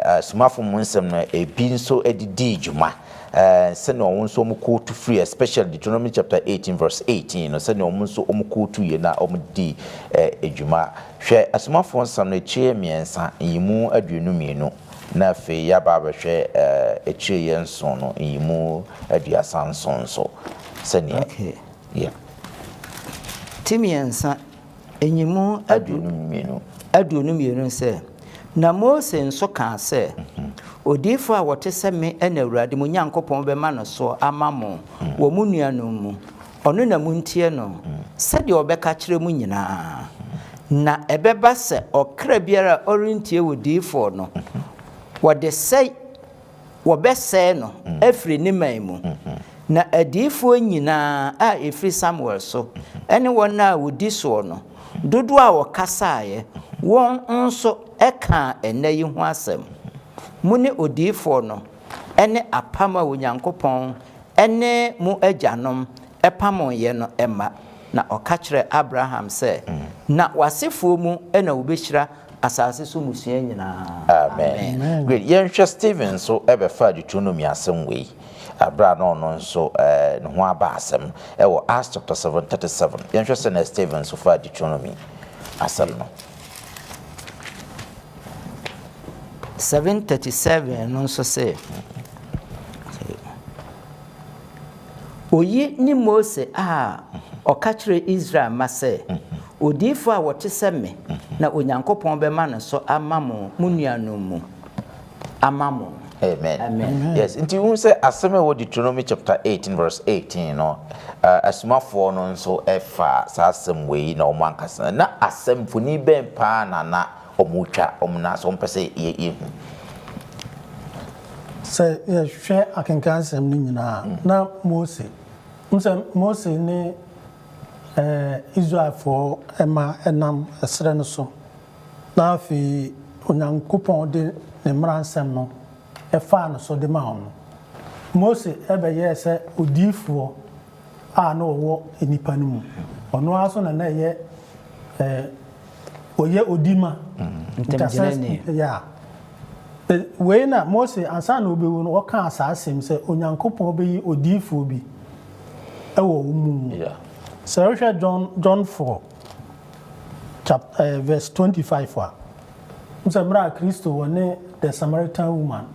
asomafo mu nsɛm no ebi nso de dii dwuma. Sɛnea wɔn nso wɔn quote firi, especially Deuteronomy chapter 18 verse 18 no, sɛnea wɔn nso wɔn quote yɛ na wɔn di dwuma. Hwɛ asomafoɔ nsɛm no akyire 3 nyimu 22 na afei yɛaba abɛhwɛ akyire yɛ 7 no nyimu 37 nso sɛnea. Okay. Yeah. Ti 3 nyimu 22. 22 sɛ, Na Mose nso kaa sɛ, Odiyifoɔ a ɔte sɛ me na Awurade mo Nyankopɔn bɛma no soɔ ama mo wɔ mo nuanom mu, ɔno na montie no, sɛdeɛ ɔbɛka akyerɛ mo nyinaa. Na ɛbɛba sɛ ɔkra biara a ɔrentie odiyifoɔ no, wɔde sɛ wɔbɛsɛe no afiri ne man mu. Na adiyifoɔ nyinaa a ɛfiri Samuel so ne wɔn a wɔdi soɔ no, dodoɔ a wɔkasaeɛ, wɔn nso kaa nna yi ho asɛm. Mone odiyifoɔ no ne apam a Onyankopɔn ne mo agyanom pamoeɛ no mma. Na ɔka kyerɛɛ Abraham sɛ, Na w'asefoɔ mu na wɔbɛhyira asase so mmusua nyinaa. Amen. Great. Yɛnhwɛ Stephen nso bɛfaa Deuteronomy asɛm wei berɛ a na ɔno nso ne ho aba asɛm wɔ Acts chapter 7 37. Yɛnhwɛ sɛnea Stephen nso faa Deuteronomy asɛm no. 7:37 no nso sɛ, Oyi ne Mose a ɔka kyerɛɛ Israel mma sɛ, 'Odiyifo a ɔte sɛ me na Onyankopɔn bɛma no so ama mo mo nuanom mu ama mo. Amen. Amen. Yes, nti wohu sɛ asɛm a ɛwɔ Deuteronomy chapter 18 verse 18 no, asomafoɔ no nso faa saa asɛm wei na wɔn ankasa. Na asɛm mfoni bɛn paa na na wɔretwa wɔn nan so wɔmpɛ sɛ yɛhu? Sɛ yɛhwɛ akenkansɛm no nyinaa a, na Mose, wohu sɛ Mose ne Israelfoɔ mma nam ɛserɛ no so, na afei Onyankopɔn de ne mmaransɛm no faa no so de maa wɔn. Mose bɛyɛɛ sɛ odiyifoɔ a na ɔwɔ nnipa no mu. Ɔno ara nso na na ɛyɛ ɔyɛ odima, Ntamgyinani. Yeah. Wei na Mose ansa na ɔbɛwu no ɔkaa saa asɛm sɛ Onyankopɔn bɛyi odiyifoɔ bi wɔ wo mu. Sɛ wohwɛ John, John 4 chap, eh, verse 25 a, sɛ mmerɛ a Kristo wɔne the Samaritan woman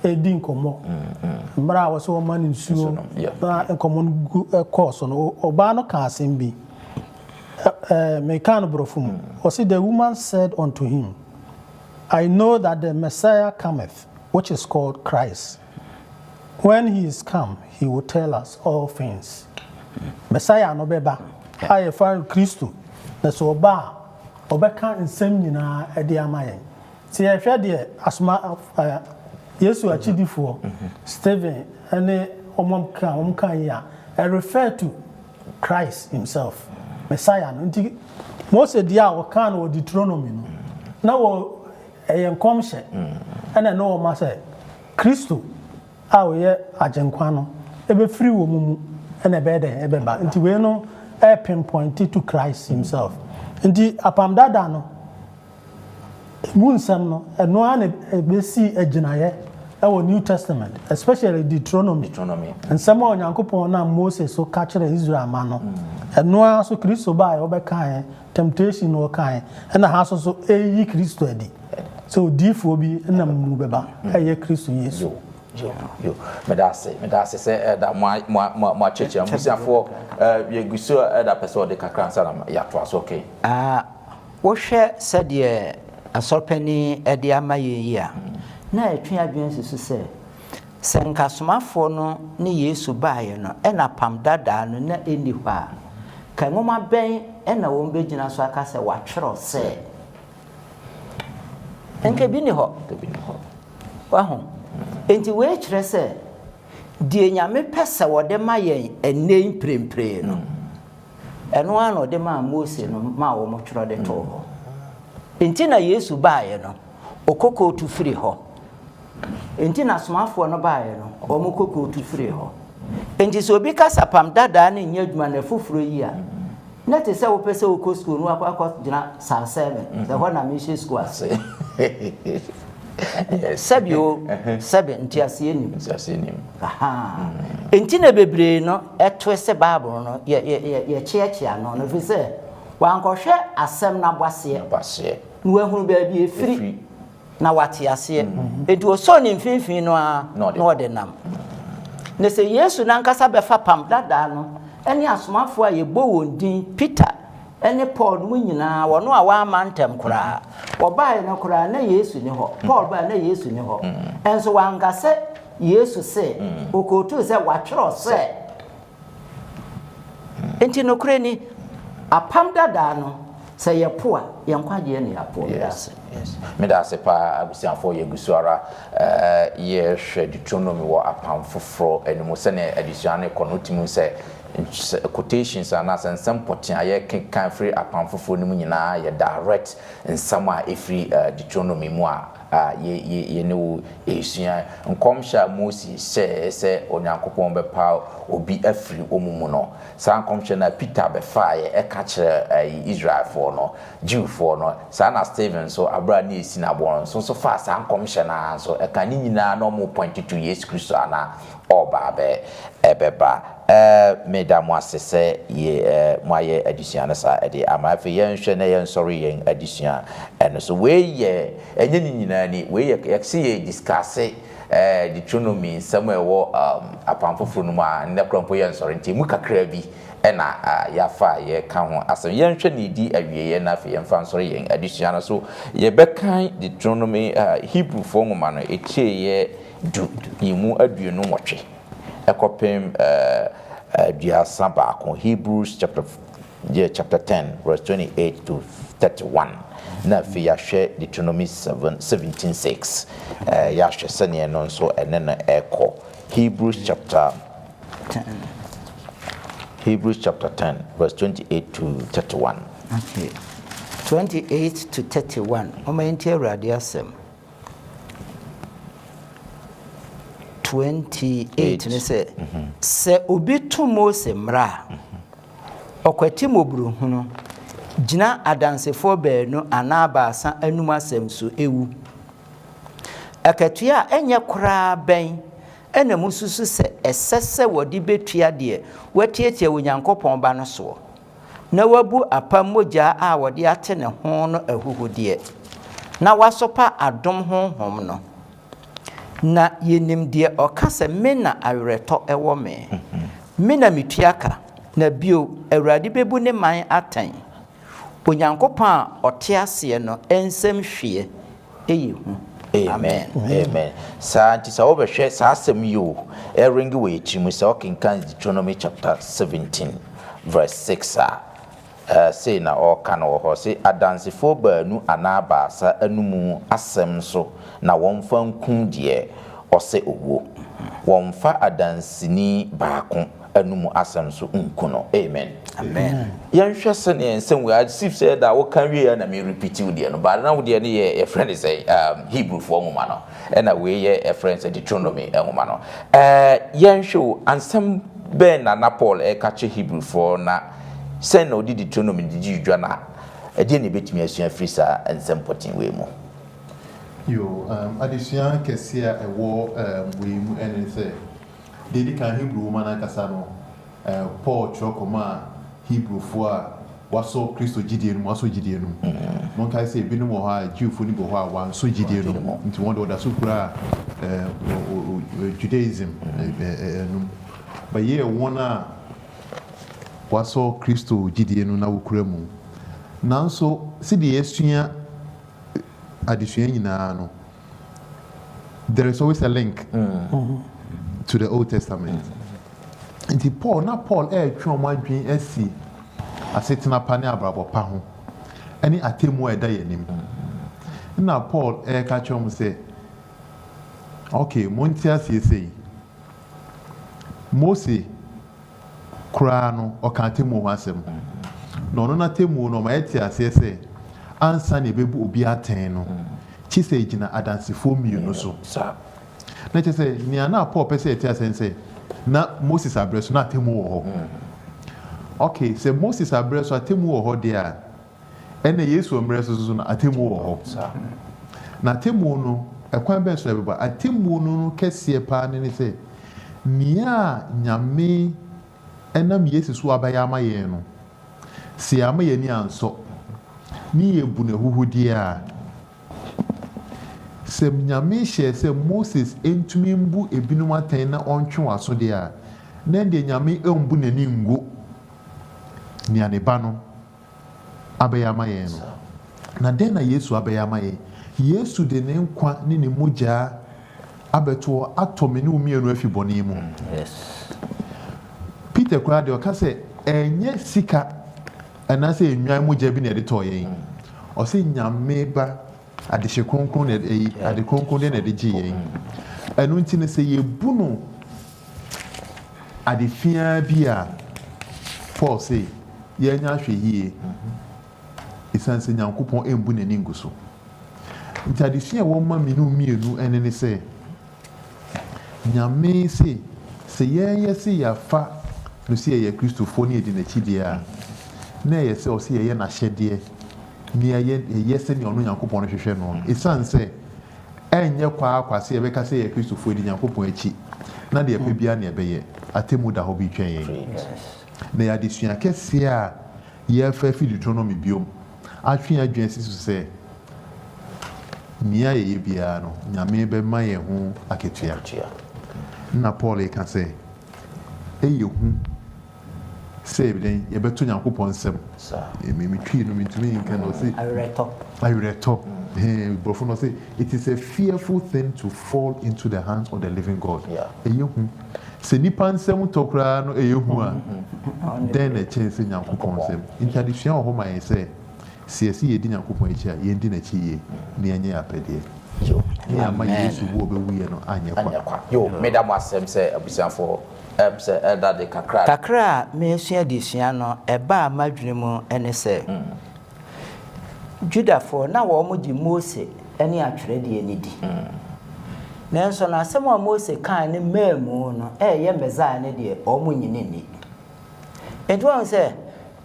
redi nkɔmmɔ, mmerɛ a wɔsɛ wɔma no nsuo na nkɔmmɔ no gu kɔɔ so no, ɔbaa no kaa asɛm bi. Meka no borɔfo mu. Ɔse, the woman said unto him, I know that the Messiah cometh, which is called Christ. When he is come, he will tell us all things. Messiah no bɛba, a yɛfa no Kristo, na sɛ ɔba a, ɔbɛka nsɛm nyinaa de ama yɛn. Sɛ yɛhwɛ deɛ asoma Yesu akyidifoɔ Stephen ne wɔn ka wɔn ka yi a, ɛ refer to Christ himself, Messiah no. Nti Mose deɛ a ɔkaa no wɔ Deuteronomy no, na wɔ ɛyɛ nkɔmhyɛ ɛna ɛne wɔn ma sɛ Kristo a ɔyɛ Agyenkwa no ɛbɛfiri wɔn mu ɛna ɛbɛyɛ dɛn ɛbɛba. Nti wei no ɛ pinpoint to Christ himself. Nti apam dada no Emu nsɛm no, ɛno ara na ɛbɛsi agyinaeɛ wɔ New Testament, especially Deuteronomy. Deuteronomy. Nsɛm a Onyankopɔn nam Mose so ka kyerɛɛ Israel mma no, ɛno ara nso Kristo baeɛ ɔbɛkaeɛ, temptation no ɔkaeɛ, ɛna ha nso so ɛreyi Kristo adi sɛ odiyifoɔ bi nam mu bɛba, ɛyɛ Kristo Yesu. Yo, yo, yo. Meda ase, meda ase sɛ ɛda mo mo mo mo akyerɛkyerɛ. Abusuafoɔ, yɛgu so a ɛda pɛ sɛ ɔde kakra ansa na yɛatoa so, okay? Ah, Wohwɛ sɛdeɛ asɔrpanin de ama yɛn yi a, na ɛtwe adwene si so sɛ, sɛ nka asomafoɔ no ne Yesu baeɛ no na Apam Dadaa no na ɛnni hɔ a, ka nwoma bɛn na wɔbɛgyina so aka sɛ wɔatwerɛ sɛ? Nka bi ni hɔ. Wahu? Enti wei kyerɛ sɛ deɛ Nyame pɛ sɛ wɔde ma yɛn ɛnnɛ yi mprempren no, ɛno ara na ɔde maa Mose no maa wɔtwerɛ de too hɔ. Enti na Yesu baeɛ no, ɔkɔkootu firi hɔ. Enti na asomafoɔ no baeɛ no, wɔkɔkootu firii hɔ. Enti sɛ obi ka sɛ apam dadaa no nyɛ adwuma na foforɔ yi a, na ɛte sɛ wopɛ sɛ wokɔ sukuu na woakɔ akɔgyina saa sɛven, sɛ hɔ na mehyɛ sukuu ase. Sɛbi o, sɛbi nteaseɛ nim. Nteaseɛ nim. Aha. Enti na bebree no ɛtoe sɛ Bible no yɛ yɛ yɛ yɛkyeakyea ano no, ɛfiri sɛ wankɔhwɛ asɛm no abɔaseɛ. Abɔaseɛ. Na wahunu baabi ɛfiri. Na wate aseɛ. Enti ɔsɔɔ ne mfimfini no ara na ɔde nam. Na sɛ Yesu no ankasa bɛfa Apam Dadaa no ne asomafoɔ a yɛbɔ wɔn din Peter ne Paul no mu nyinaa, wɔn a wɔamma ntɛm koraa, wɔbaeɛ no koraa na Yesu nni hɔ. Paul baeɛ na Yesu nni hɔ. Nso wanka sɛ Yesu se, ɔkootuu sɛ wɔatwerɛ sɛ. Enti nokorɛ ni, apam dadaa no, sɛ yɛpo a, yɛn nkwagyeɛ na yɛapo. Meda ase. Yes, meda ase paa abusuafoɔ, yɛgu so ara yɛhwɛ Deuteronomy wɔ apam foforɔ no mu. Sɛdeɛ adesua no rekɔ no, wotumi hu sɛ quotations anaasɛ nsɛm pɔtee a yɛrekenkan firi apam foforɔ no mu nyinaa yɛ direct nsɛm a ɛfiri Deuteronomy mu a a yɛne wo resua. Nkɔmhyɛ a Mose hyɛɛ sɛ Onyankopɔn bɛpaw obi afiri wɔn mu no, saa nkɔmhyɛ no a Peter bɛfaeɛ ka kyerɛɛ Israelfoɔ no, Jewfoɔ no, saa na Stephen nso, berɛ a na yɛsi no aboɔ no nso nso faa saa nkɔmhyɛ no ara nso ka. Ne nyinaa na wɔrepointe to Yesu Kristo a na ɔreba abɛ ɛbɛba. Ɛɛ, meda mo ase sɛ ye ɛɛ moayɛ adesua no saa de ama. Afei yɛnhwɛ na yɛnsɔre yɛn adesua no so. Wei yɛ, ɛnyɛ ne nyinaa ni, wei yɛ, yɛse yɛ discusse ɛɛ Deuteronomy nsɛm a ɛwɔ um, Apam Foforɔ no mu a, nnɛ koraa mpo yɛnsɔre, nti ɛmu kakra bi na yɛafa a yɛreka ho asɛm. Yɛnhwɛ nea ɛdi awieeɛ na afei yɛmfa nsɔre yɛn adesua no so. Yɛbɛkan Deuteronomy, uh, Hebrewfoɔ nwoma no, ɛtieeɛ du, yi mu 28 ɛkɔpem 31, Hebrews chapter yeah, chapter 10 verse 28 to 31, na afei yɛahwɛ Deuteronomy 7 17 6, yɛahwɛ sɛneɛ no nso ɛne no ɛkɔ. Hebrews chapter 10 verse 28 to 31. Okay. 28 to 31. Ɔma yɛntie Awurade asɛm. 28 ne sɛ, Sɛ obi to Mose mmara a, ɔkwati mmɔborɔhunu, gyina adansefoɔ baanu anaa baasa anom asɛm so wu. Akatua a ɛnyɛ koraa bɛn na mususu sɛ ɛsɛ sɛ wɔde bɛtua deɛ watiatia Onyankopɔn Ba no soɔ, na wabu apam mogya a wɔde ate ne ho no ahuhudeɛ, na wasopa adom honhom no? Na yɛnim deɛ ɔka sɛ, Me na awerɛtɔ wɔ me, me na metua ka, na bio, Awurade bɛbu ne man atɛn. Onyankopɔn a ɔte aseɛ no nsam hweɛ yɛ hu. Amen. Amen. Saa nti sɛ wobɛhwɛ saa asɛm yi o, ɛrenge wɔ yɛn tirim sɛ wokenkan Deuteronomy chapter 17 verse 6 a, sei na ɔreka no wɔ hɔ, se adansefoɔ baanu anaa baasa anomu asɛm so na wɔmfa nkum deɛ ɔsɛ owuo. Wɔmfa adanseni baako anomu asɛm so nku no. Amen. Amen. Yɛnhwɛ sɛdeɛ nsɛm wei, as if sɛ da woka wie a na me repeat wo deɛ no, but na wo deɛ no yɛ yɛfrɛ no sɛ Hebrewfoɔ nwoma no, ɛna wei yɛ yɛfrɛ no sɛ Deuteronomy nwoma no. Yɛnhwɛ o, ansɛm bɛn na na Paul ɛreka kyerɛ Hebrewfoɔ na sɛn na ɔde Deuteronomy de dii dwa na ɛdeɛn na yɛbɛtumi asua afiri saa nsɛm pɔtee wei mu? Yo, adesua kɛseɛ a ɛwɔ wei mu ɛne sɛ, deɛ ɛdi kan, Hebrew nwoma no ankasa no, Paul twerɛ kɔmaa Hebrewfoɔ a wɔasɔ Kristo gyidie no mu, wɔasɔ gyidie no mu. Monkae sɛ ebinom wɔ hɔ a, Jewfoɔ no bi wɔ hɔ a wɔansɔ gyidie no mu, nti wɔn deɛ wɔda so kura Judaism no mu. But yɛ wɔn a wɔasɔ Kristo gyidie no na wɔkura mu. Nanso sɛdeɛ yɛasua adesua nyinaa no, there is always a link to the Old Testament. Nti Paul, na Paul ɛretwe wɔn adwene asi asetena pa ne abrabɔ pa ho, ɛne atemmu a ɛda yɛn anim. Nna Paul reka kyerɛ wɔn sɛ, Ok, monte aseɛ sei, Mose koraa no, ɔka atemmuo ho asɛm. Na ɔno n'atemmuo no, ɔma yɛte aseɛ sɛ, ansa na yɛbɛbu obi atɛn no, kye sɛ ɛgyina adansefoɔ mmienu so. Na kyerɛ sɛ, nea na Paul pɛ sɛ yɛte aseɛ ne sɛ, na Moses aberɛ so, na atemmuo wɔ hɔ. Ok, sɛ Moses aberɛ so atemmuo wɔ hɔ deɛ a, Ɛnna Yesu mmerɛ so nso no, atemmuo wɔ hɔ. Na atemmuo no, ɛkwan bɛn so na ɛbɛba? Atemmuo no no kɛseɛ paa ne ne sɛ, nea Nyame nam Yesu so abɛyɛ ama yɛn no, sɛ yɛamma yɛn ani ansɔ, ne yɛbu no ahuhudeɛ a, sɛ Nyame hyɛɛ sɛ Moses ntumi mbu ebinom atɛn na ɔntwe wɔn aso deɛ a, na ɛndeɛ Nyame mbu n'ani ngu nea ne Ba no abɛyɛ ama yɛn no. Na dɛn na Yesu abɛyɛ ama yɛn? Yesu de ne nkwa ne ne mogya abɛto hɔ atɔ me ne wo mmienu afi bɔne mu. Peter koraa deɛ ɔka sɛ ɛnyɛ sika anaasɛ nnwan mogya bi na ɛde tɔɔ yɛn. Ɔse Nyame ba adehye kronkron na ɛyi ade kronkron deɛ na ɛde gye yɛn. Ɛno nti no sɛ yɛbu no Ade fiaa bi a Paul se yɛnyɛ ahwɛyie esiane sɛ Nyankopɔn mbu n'ani ngu so. Nti adesua a ɛwɔ ma mene wo mmienu ɛne ne sɛ, Nyame se sɛ yɛn yɛse yɛafa no sɛ yɛyɛ Kristofoɔ ne yɛdi n'akyi deɛ a, na ɛyɛ sɛ ɔse yɛyɛ n'ahyɛdeɛ ne yɛyɛ sɛnea ɔno Nyankopɔn no hwehwɛ no. Esiane sɛ Ɛnyɛ kwa ara kwa sɛ yɛbɛka sɛ yɛyɛ Kristofo adi Nyankopɔn akyi, na deɛ yɛpɛ biara na yɛbɛyɛ. Atemmu da hɔ bi retwɛn yɛn. Na ɛyɛ adesua kɛseɛ a yɛrefa afi Deuteronomy biom atwe yɛn adwene asi so sɛ nea yɛyɛ biara no, Nyame bɛma yɛn ho akatua. Nna Paul reka sɛ, Ɛyɛ hu. Sɛ dɛn? Yɛbɛto Nyankopɔn nsɛm. Me me Twi no mentumi nka no ɔse. Awerɛtɔ. Awerɛtɔ. Hɛn borɔfo no ɔse it is a fearful thing to fall into the hands of the living God. Ɛyɛ hu. Sɛ nipa nsɛm tɔ koraa no ɛyɛ hu a, dɛn na ɛkyɛn sɛ Nyankopɔn nsɛm? Nti adesua wɔ hɔ ma yɛn sɛ, Sɛ yɛse yɛdi Nyankopɔn akyi a, yɛndi n'akyi yie na yɛnyɛ yɛn apɛdeɛ. Ne yɛamma Yesu wu a ɔbɛwuiɛ no anyɛ kwa. Anyɛ kwa. Yo, meda mo asɛm sɛ abusuafoɔ, ɛm sɛ Elder de kakra. Kakra a meresua adesua no, ɛbaa m'adwene mu ne sɛ, Judafoɔ, na wɔgye Mose ne atwerɛdeɛ no di. Nanso na asɛm a Mose kae no mmamu no reyɛ Mesaia no deɛ, wɔnnye no nni. Enti woahu sɛ,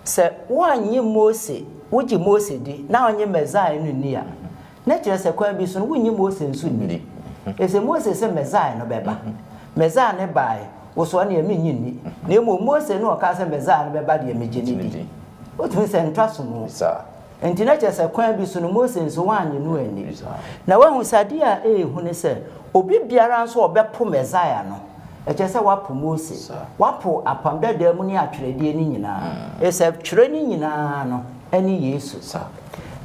Sɛ woannye Mose, wogye Mose di na wonnye Mesaia no nni a, na kyerɛ sɛ kwan bi so no wonnye Mose nso nni. Efisɛ Mose se Mesaia no bɛba. Mesaia no bae, wo so ɔneɛ mennye nni. Na mmom Mose no a ɔkaa sɛ Mesaia no bɛba deɛ megye no di. Wotumi sɛ ntra so mu. Enti na kyerɛ sɛ kwan bi so no Mose nso wannye no anni. Na woahu sɛ adeɛ a ɛyɛ hu ne sɛ obi biara nso a ɔbɛpo Mesaia no, Ɛkyerɛ sɛ woapo Mose. Woapo Apam Dadaa mu ne atwerɛdeɛ no nyinaa. Ɛfiri sɛ twerɛ no nyinaa no ne Yesu.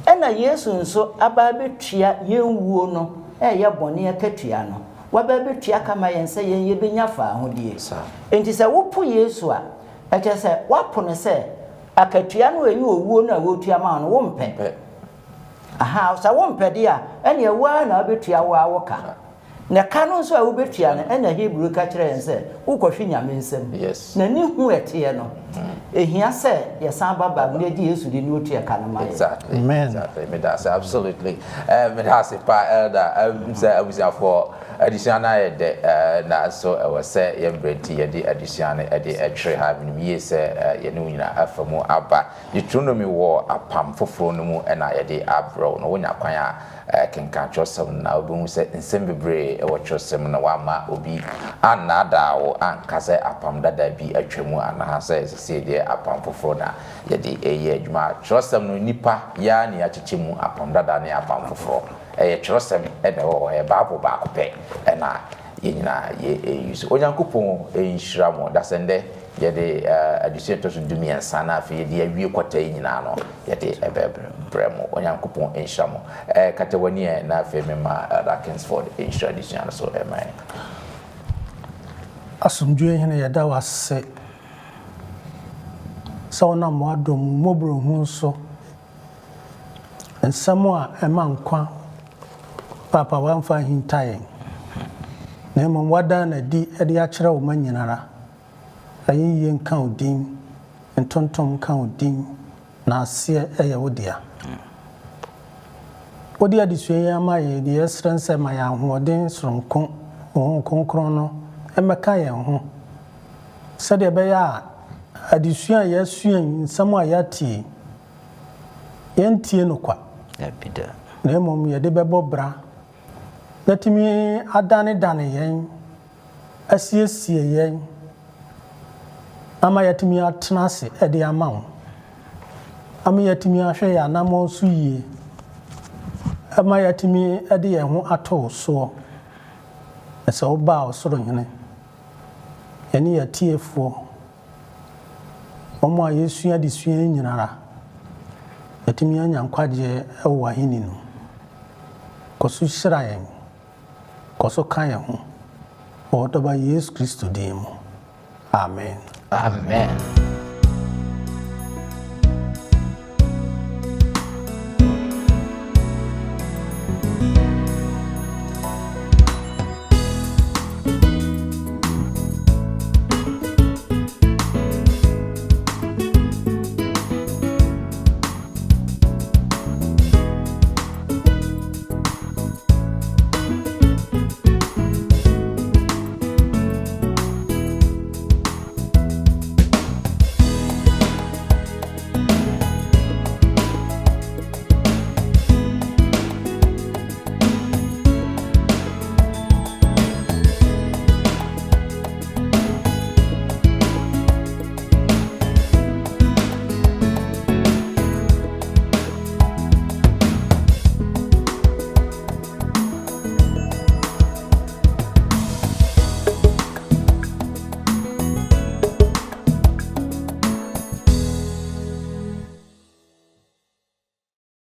Ɛna Yesu nso aba abɛtua yɛn wuo no a ɛyɛ bɔne akatua no. Waba abɛtua ka ma yɛn sɛ yɛn yɛbɛnya faahodie. Enti sɛ wopo Yesu a, ɛkyerɛ sɛ woapo no sɛ akatua no a ɛyɛ owuo no a wɔretua ma wo no, wompɛ. Ahaa, sɛ wompɛ deɛ a, ɛnneɛ wo ara na wobɛtua wo ara wo ka. Na ka no nso a wobetua no, ɛna Hebri ka kyerɛ yɛn sɛ, wokɔhwe Nyame nsam. Na ne hu a ɛteɛ no, ehia sɛ yɛsan ba Bible na yɛgye Yesu di na otua ka no ma yɛn. Exactly. Amen. Exactly. Meda ase. Absolutely. Eh, meda ase pa elder. Um, sɛ abusuafoɔ adesua no ayɛ dɛ eh, nanso ɛwɔ sɛ yɛn berɛ nti yɛde adesua no ɛde ɛtwere ha. Menim yie sɛ eh, yɛne wo nyinaa afa mu aba. Deuteronomy wɔ apam foforɔ no mu na yɛde abrɛ wo no. Wonya kwan a Kenkan kyerɛwsɛm no na wubehu sɛ nsɛm bebree wɔ kyerɛwsɛm no na wɔamma obi annaadaa wo anka sɛ apam dada bi atwam anaasɛ seesei deɛ apam foforo na yɛde reyɛ adwuma. Kyerɛwsɛm no, nnipa yɛ ara na yɛakyekyɛ mu apam dada ne apam foforo. Ɛyɛ kyerɛwsɛm na ɛwɔ hɔ, ɛyɛ Bible baako pɛ na yɛn nyinaa yɛ use. Onyankopɔn nhyira mo. Dasɛndɛ Yɛde adesua a ɛtɔ so dumiɛnsa na afei yɛde awie kɔta yi nyinaa no, yɛde bɛbrɛ mo. Onyankopɔn nhyira mo. Kata w'ani ɛ na afei mema Elder Kingsford nhyira adesua no so mma yɛn. Asomdwoeɛ Hene yɛda wo ase sɛ wonam w'adom, wo mmɔborɔhunu so, nsɛm a ɛma nkwa. Paapa woamfa anhinta yɛn, na mmom woadan no adi de akyerɛ wo mma nyinara. Ayɛyie nka wo din, ntontom nka wo din, na aseɛ yɛ wo dea. Wode adesua yi ama yɛn deɛ yɛsrɛ nsɛ ma yɛn ahoɔden soronko, wo Honhom Kronkron no mmɛka yɛn ho, sɛdeɛ ɛbɛyɛ a adesua a yɛasua yi, nsɛm a yɛate yi, yɛntie no kwa, na mmom yɛde bɛbɔ bra na atumi adanedane yɛn, asiesie yɛn ama yɛatumi atena ase de ama wo, ama yɛatumi ahwɛ yɛn anammɔn so yie, ama yɛatumi de yɛn ho ato wo soɔ. Na sɛ woba a, Ɔsoro Hene, yɛne yɛn atiefoɔ, wɔn a yɛresua adesua yi nyinara, yɛatumi anya nkwagyeɛ wɔ w'ahenni no mu. Kɔ so hyira yɛn. Kɔ so ka yɛn ho. Wɔ wo Dɔba Yesu Kristo din mu. Amen. Amen.